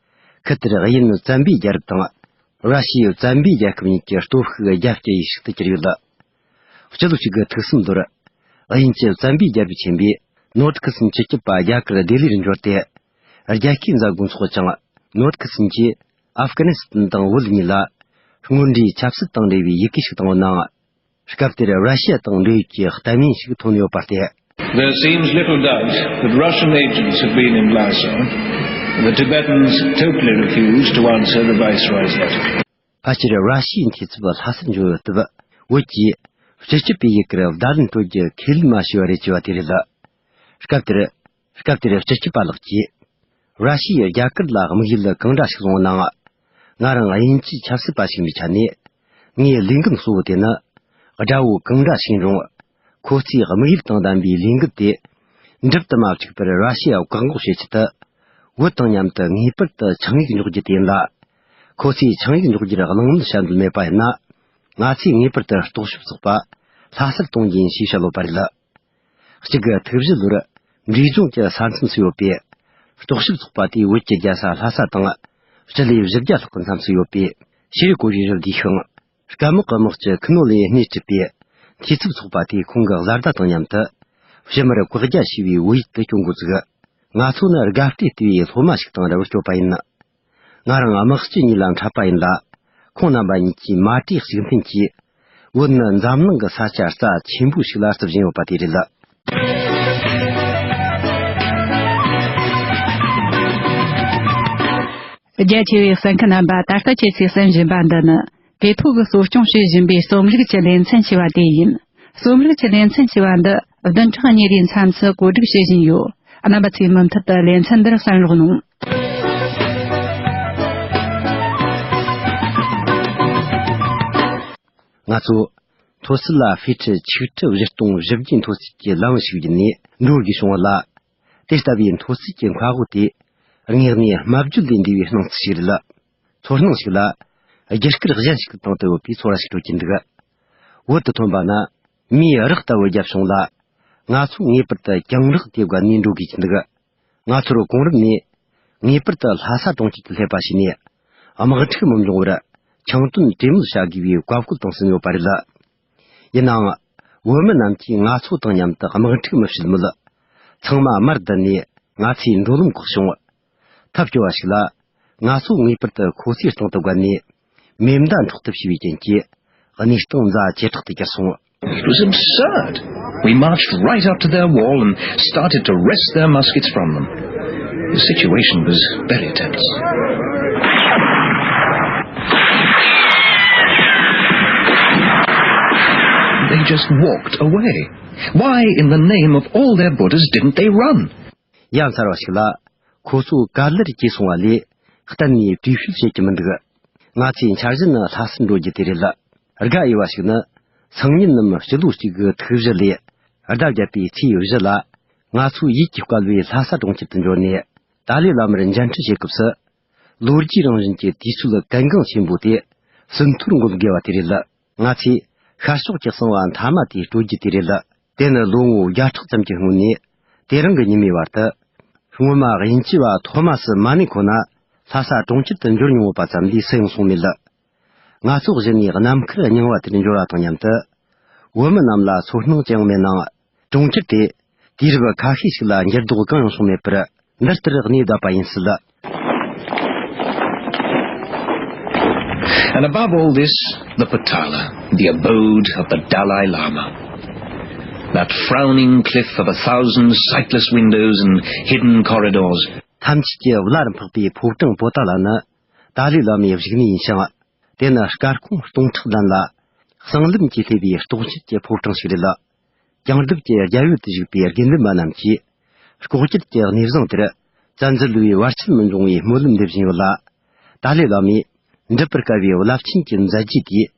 ཁུལ་དེར་དབྱིན་བཙན་པོའི་རྒྱལ་རབས་དང་ར་ཤི་ཡའི་བཙན་པོའི་རྒྱལ་ཁབ་གཉིས་ཀྱི་སྟོབས་ཤུགས་རྒྱ་བསྐྱེད་ཡུལ་ཞིག་ཏུ་གྱུར་ཡོད། སྤྱི་ལོ་གཅིག་དགུ་ཐིག་གསུམ་ལོར་དབྱིན་ཇི་བཙན་པོའི་རྒྱལ་པོ་ཆེན་པོས་ནོར་ཁི་སིན་སྤྱི་ཁྱབ་པ་རྒྱ་གར་ལྡི་ལིར་འབྱོར་ཏེ། རྒྱལ་ཁའི་མཛད་སྒོ་འཚོགས་ཀྱང་ནོར་ཁི་སིན་གྱིས་ཨབ་གྷ་ནི་སི་ཐན་དང་བོད་གཉིས་ལ་དངོས་འབྲེལ་ཆབ་སྲིད་དང་འབྲེལ་བའི་ཡི་གེ་ཞིག་བཏང་ཡོད་ནའང་། སྐབས་དེར་ར་ཤི་ཡ་དང་འབྲེལ་ཡོད་ཀྱི་གཏམ་ཡིག་ཞིག་ཐོན་ཡོད་པ་སྟེ། There seems little doubt that Russian agents have been in Lhasa. The Tibetans totally refused to answer the viceroy's letter. ཕལ་ཆེར་ར་ཤི་ཡའི་འཐུས་ཚབ་ལྷ་སར་འབྱོར་ཡོད་སྟབས། བོད་ཀྱིས་སྤྱི་ཁྱབ་པའི་ཡི་གེར་བརྡ་ལན་སྤྲོད་རྒྱུ་ཁས་ལེན་མ་བྱས་པ་རེད་ཅེས་པ་དེ་རེད། སྐབས་དེར། སྐབས་དེར་སྤྱི་ཁྱབ་པ་ལགས་ཀྱིས། ར་ཤི་ཡས་རྒྱ་གར་ལ་དམིགས་ཡུལ་གང་འདྲ་ཞིག་བཟུང་ནའང་། ང་རང་དབྱིན་ཇིའི་ཆབ་སྲིད་པ་ཞིག་ཡིན་པའི་ཆ་ནས། ངའི་ལས་འགན་གཙོ་བོ་དེ་ནི། དགྲ་བོ་གང་འདྲ་ཞིག་ཡིན་རུང་། ཁོ་ཚོའི་དམིགས་ཡུལ་དང་ལྡན་པའི་ལས་འགུལ་དེ། འགྲུབ་ཏུ་མ་བཅུག་པར་ར་ཤི་ཡ་བཀག་འགོག་བྱེད་ཆེད་དུ། བོད་དང་མཉམ་དུ་ངེས་པར་དུ་ཆིངས་ཡིག་འཇོག་རྒྱུ་དེ་ཡིན་ལ། ཁོ་ཚོས་ཆིངས་ཡིག་འཇོག་རྒྱུར་གླེང་མོལ་བྱ་འདོད་མེད་པ་ཡིན་ན། ང་ཚོས་ངེས་པར་དུ་རྟོག་ཞིབ་ཚོགས་པ་ལྷ་སར་གཏོང་རྒྱུ་ཡིན་ཞེས་བཤད་ཡོད་པ་རེད། གཅིག་གི་ཐིག་བཞི་ལོར་འབྲས་ལྗོངས་ཀྱི་ས་མཚམས་སུ་ཡོད་པའི་རྟོག་ཞིབ་ཚོགས་པ་དེས་བོད་ཀྱི་རྒྱལ་ས་ལྷ་ས་དང་སྤྱི་ལེ་བཞི་བརྒྱ་ལྷག་གི་མཚམས་སུ་ཡོད་པའི་ཤེས་རིག་སྐོར་གྱི་རི་བསྡུས་ཤིང་། སྐམ་འོག་གི་དམག་སྤྱི་ཁུ་ནོ་ལས་སྣེ་ཁྲིད་པའི་འཐུས་ཚབ་ཚོགས་པ་དེས་ཁོང་གི་བཟའ་ཟླ་དང་མཉམ་དུ་ཕྱི་མར་བཀག་རྒྱ་ཞེས་པའི་བོད་ཡིག་ཏུ་སྐྱོན་འགོ་བཙུགས། ང་ཚོ་ནི་དགའ་བལྟས་བལྟས་པའི་སློབ་མ་ཞིག་དང་འདྲ་བར་སྐྱོད་པ་ཡིན། ང་རང་དམག་སྤྱི་གཉིས་ལ་འཕྲད་པ་ཡིན་ལ། ཁོང་རྣམ་པ་གཉིས་ཀྱིས་མ་གྲོས་གཅིག་མཐུན་གྱིས། བོད་ནི་འཛམ་གླིང་གི་ས་ཆ་རྩ་ཆེན་པོ་ཞིག་ལ་བརྩི་བཞིན་ཡོད་པ་དེ་རེད། རྒྱ་ཆེ་བའི་གསན་མཁན་རྣམ་པ། ད་ལྟ་ཁྱེད་ཚོས་གསན་བཞིན་པ་འདི་ནི། དེ་ཕུག་གིས་གཙོ་སྐྱོང་བྱེད་བཞིན་པའི་རྩོམ་རིག་གི་ལེ་ཚན་ཞེས་པ་དེ་ཡིན། རྩོམ་རིག་གི་ལེ་ཚན་ཞེས་པ་འདི་བདུན་ཕྲག་གཉིས་རེའི་མཚམས་སུ་གོ་སྒྲིག་བྱེད་བཞིན་ཡོད། རྣམ་པ་ཚོས་མུ་མཐུད་དུ་ལེ་ཚན་འདིར་གསན་རོགས་གནང་། ང་ཚོ་མཐོ་ཚད་ལ་ཧྥེ་ཁྲི་ཆིག་ཁྲི་བཞི་སྟོང་བཞི་བརྒྱའི་མཐོ་ཚད་ཀྱི་ལམ་ཞིག་བརྒྱུད་ནས་འགྲོ་དགོས་བྱུང་བ་ལ། དེ་ལྟ་བུའི་མཐོ་ཚད་ཀྱི་མཁའ་དབུགས་དེ་དངོས་གནས་སྨྲ་བརྗོད་ལས་འདས་པའི་སྣང་ཚུལ་ཞིག་རེད། ཚོར་སྣང་ཞིག་ལ་རྒྱུ་སྐར་གཞན་ཞིག་གི་སྟེང་དུ་ཡོད་པའི་ཚོར་བ་ཞིག་སྤྲོད་ཀྱིན་འདུག། བོད་དུ་ཐོན་པ་ན་མིའི་རགས་ལྟ་བུ་བརྒྱབ་བྱུང་ལ། ང་ཚོ་ངེས་པར་དུ་གྱང་རགས་དེ་བརྒལ་ནས་འགྲོ་དགོས་ཀྱི་འདུག། ང་ཚོར་གོང་རིམ་ནས་ངེས་པར་དུ་ལྷ་ས་གྲོང་ཁྱེར་དུ་སླེབས་པ་བྱས་ནས་དམག་འཁྲུག་མི་འབྱུང་བར་ཆིངས་དོན་གྲོས་མོལ་བྱ་དགོས་པའི་བཀའ་བཀོད་དང་གསན་ཡོད་པ་རེད། ཡིན་ནའང་། བོད་མི་རྣམས་ཀྱིས་ང་ཚོ་དང་མཉམ་དུ་དམག་འཁྲུག་མི་བྱེད་མོད། ཚང་མ་མར་བསྡད་ནས་ང་ཚོའི་འགྲོ་ལམ་བཀག་བྱུང་། ཐབས་སྐྱོ་བ་ཞིག་ལ། ང་ཚོ་ངེས་པར་དུ་ཁོ་ཚོའི་སྟེང་དུ་བརྒལ་ནས་མེ་མདའ་འཕྲོག་ཐབས་བྱས་པའི་རྐྱེན་གྱིས་གནས་སྟངས་ཛ་ཇེ་དྲག་ཏུ་གྱུར་སོང་། It was absurd. We marched right up to their wall and started to wrest their muskets from them. The situation was very tense. They just walked away. Why in the name of all their Buddhas didn't they run? ཡ་མཚར་བ་ཞིག་ལ། ཁོ་ཚོ་ག་ལེར་གྱེས་སོང་བ་ལས་གཏན་ནས་བྲོས་བྱོལ་བྱེད་ཀྱི་མི་འདུག། ང་ཚོའི་འཆར་གཞི་ནི་ལྷ་སར་འགྲོ་རྒྱུ་དེ་རེད། དགའ་འོས་པ་ཞིག་ནི། སང་ཉིན་ནམ་སྤྱི་ལོ་གཅིག་གི་ཐུགས་བཞེད་ལས་ཟླ་བརྒྱད་པའི་ཚེས་བཞི་ལ། ང་ཚོས་ཡིད་ཀྱི་དཔལ་བའི་ལྷ་ས་གྲོང་ཁྱེར་དུ་འབྱོར་ནས། ཏཱ་ལའི་བླ་མར་མཇལ་འཕྲད་བྱེད་སྐབས་སུ། ལོ་རྒྱུས་རང་བཞིན་གྱི་དུས་ཚོད་གལ་འགངས་ཆེན་པོ་དེ་ཟིན་ཐོར་འགོད་དགོས་པ་དེ་རེད། ང་ཚོས་ཤར་ཕྱོགས་ཀྱི་གསང་བ་མཐའ་མ་དེ་སྤྲོད་རྒྱུ་དེ་རེད། དེ་ནི་ལོ་ངོ་བརྒྱ་ཕྲག་ཙམ་གྱི་སྔོན་ནས་དེ་རིང་གི་ཉི་མའི་བར་དུ། སྔོན་མ་དབྱིན་ཇི་བ་ཐོ་མ་སི་མ་ནེ་ཁོ་ན་ལྷ་ས་གྲོང་ཁྱེར་དུ་འབྱོར་མྱོང་བ་ཙམ་ལས་སུ་ཡང་སོང་མེད། ང་ཚོ་གཞི་ནས་ནམ་མཁར་རྙིང་བ་དེར་འབྱོར་བ་དང་མཉམ་དུ། བོད་མི་རྣམས་ལ་ཚོར་སྣང་ཅི་ཡང་མེད་ནའང་། གྲོང་ཁྱེར་དེ་དུས་རབས་ཁ་ཤས་ཤིག་ལ་འགྱུར་ལྡོག་གང་ཡང་བྱུང་མེད་པར། འདི་ལྟར་གནས་བསྡད་པ་ཡིན་སྲིད། And above all this, the Potala, the abode of the Dalai Lama. That frowning cliff of a thousand sightless windows and hidden corridors. ཐམས་ཅད་ཀྱི་བླ་རུ་འཕགས་པའི་ཕོ་བྲང་པོ་ཏཱ་ལ་ནི་ཏཱ་ལའི་བླ་མའི་བཞུགས་གནས་ཡིན་ཞིང་། དེ་ནི་སྐར་ཁུང་སྟོང་ཕྲག་ལྡན་ལ། གསང་ལམ་གྱིས་སླེབས་པའི་ལྟོགས་བཅས་ཀྱི་ཕོ་བྲང་ཞིག་རེད། བྱང་འདབས་ཀྱི་རྒྱ་ཡུལ་དུ་བཞུགས་པའི་དགེ་འདུན་པ་རྣམས་ཀྱིས། ལྐོག་གྱུར་གྱི་གནས་བཟང་དེར། བཙན་འཛུལ་བའི་བར་ཆད་མི་འབྱུང་བའི་སྨོན་ལམ་འདེབས་བཞིན་ཡོད་ལ། ཏཱ་ལའི་བླ་མས། འགྲུབ་པར་དཀའ་བའི་རླབས་ཆེན་གྱི་མཛད་རྗེས་དེས།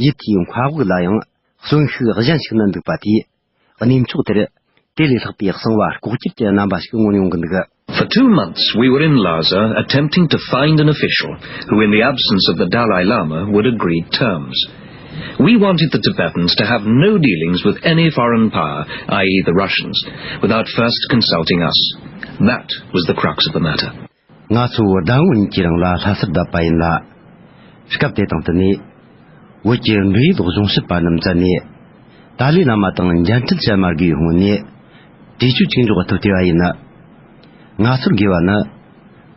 ཡུལ་དེའི་མཁའ་དབུགས་ལ་ཡང་། གསོན་ཤུགས་གཞན་ཞིག་བསྣན་འདུག་པ་དེས། གནས་མཆོག་དེར། དེ་ལས་ལྷག་པའི་གསང་བ་ལྐོག་གྱུར་གྱི་རྣམ་པ་ཞིག་མངོན་ཡོང་གི་འདུག། For two months, we were in Lhasa attempting to find an official who, in the absence of the Dalai Lama, would agree terms. We wanted the Tibetans to have no dealings with any foreign power, i e the Russians, without first consulting us. That was the crux of the matter. ང་ཚོ་ཟླ་ངོ་གཉིས་ཀྱི་རིང་ལ་ལྷ་སར་བསྡད་པ་ཡིན་ལ། སྐབས་དེ་དང་བསྟུན་ནས། བོད་ཀྱི་འབྲེལ་ཡོད་གཞུང་ཞབས་པ་རྣམས་བཙལ་ནས། ཏཱ་ལའི་བླ་མ་དང་མཇལ་འཕྲད་བྱ་མ་དགོས་པའི་སྔོན་ནས། གྲོས་ཆོད་ཅིག་འཇོག་ཐུབ་བལྟས་པ་ཡིན། ང་ཚོར་དགོས་པ་ནི།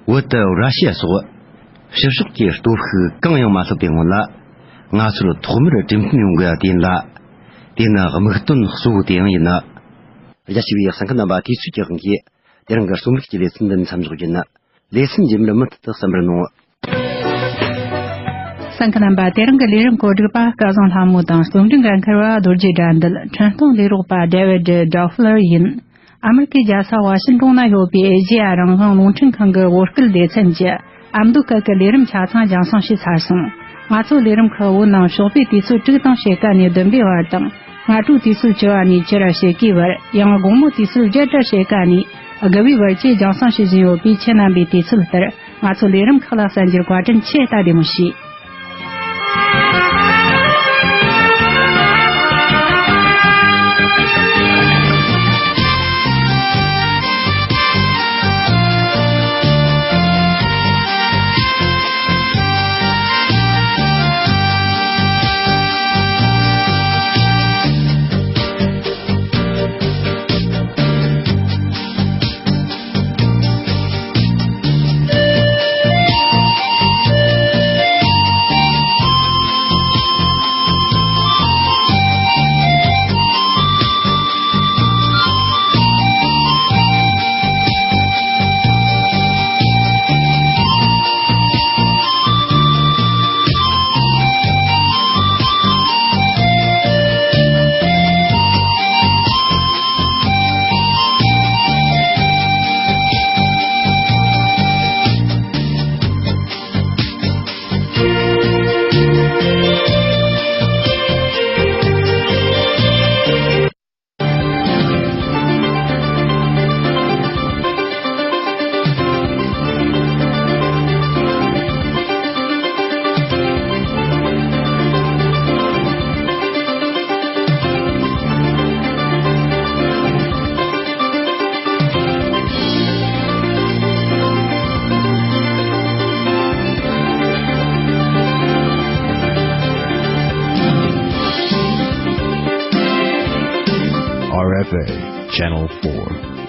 བོད་དུ་ར་ཤི་ཡ་སོགས་ཕྱི་ཕྱོགས་ཀྱི་སྟོབས་ཤུགས་གང་ཡང་མ་ཐོབ་པའི་སྔོན་ལ། ང་ཚོར་ཐོག་མར་གྲོས་མཐུན་ཡོང་དགོས་པ་དེ་ཡིན་ལ། དེ་ནི་དམིགས་དོན་གཙོ་བོ་དེ་ཡང་ཡིན། རྒྱ་ཆེ་བའི་གསན་མཁན་རྣམ་པ། དུས་ཚོད་ཀྱི་དབང་གིས་དེ་རིང་གི་རྩོམ་རིག་གི་ལེ་ཚན་འདི་ནས་མཚམས་འཇོག་རྒྱུ་ཡིན། ལེ་ཚན་རྗེས་མར་མུ་མཐུད་དུ་གསན་པར་གནང་། གསན་མཁན་རྣམ་པ། དེ་རིང་གི་ལས་རིམ་གོ་སྒྲིག་པ་སྐལ་བཟང་ལྷ་མོ་དང་། རྩོམ་སྒྲིག་འགན་འཁུར་བ་རྡོ་རྗེ་དགྲ་འདུལ། འཕྲིན་གཏོང་ལས་རོགས་པ་David Doffler ཡིན། ཨ་མེ་རི་ཁའི་རྒྱལ་ས་ཝ་ཤིན་ཏོན་ན་ཡོད་པའི་ཨེ་ཤེ་ཡ་རང་དབང་རླུང་འཕྲིན་ཁང་གི་བོད་སྐད་སྡེ་ཚན་གྱི་ཨ་མདོ་སྐད་ཀྱི་ལས་རིམ་ཆ་ཚང་རྒྱང་སྲིང་བྱས་ཚར་སོང་། ང་ཚོའི་ལས་རིམ་ཁག་བོད་ནང་ཞོགས་པའི་དུས་ཚོད་དྲུག་དང་ཕྱེད་ཀ་ནས་བདུན་པའི་བར་དང་། སྔ་དྲོའི་དུས་ཚོད་བཅུ་པ་ནས་བཅུ་ར་ཕྱེད་ཀའི་བར། ཡང་དགོང་མོའི་དུས་ཚོད་བརྒྱད་དྲ་ཕྱེད་ཀ་ནས་དགུ་པའི་བར་བཅས་རྒྱང་སྲིང་བྱེད་བཞིན་ཡོད་པས། ཁྱེད་རྣམ་པས་དུས་ཚོད་ལྟར་ང་ཚོའི་ལས་རིམ་ཁག་ལ་གསན་རྒྱུར་བཀའ་དྲིན་ཆེ། ད་བདེ་མོ་བྱོས། R F A Channel four.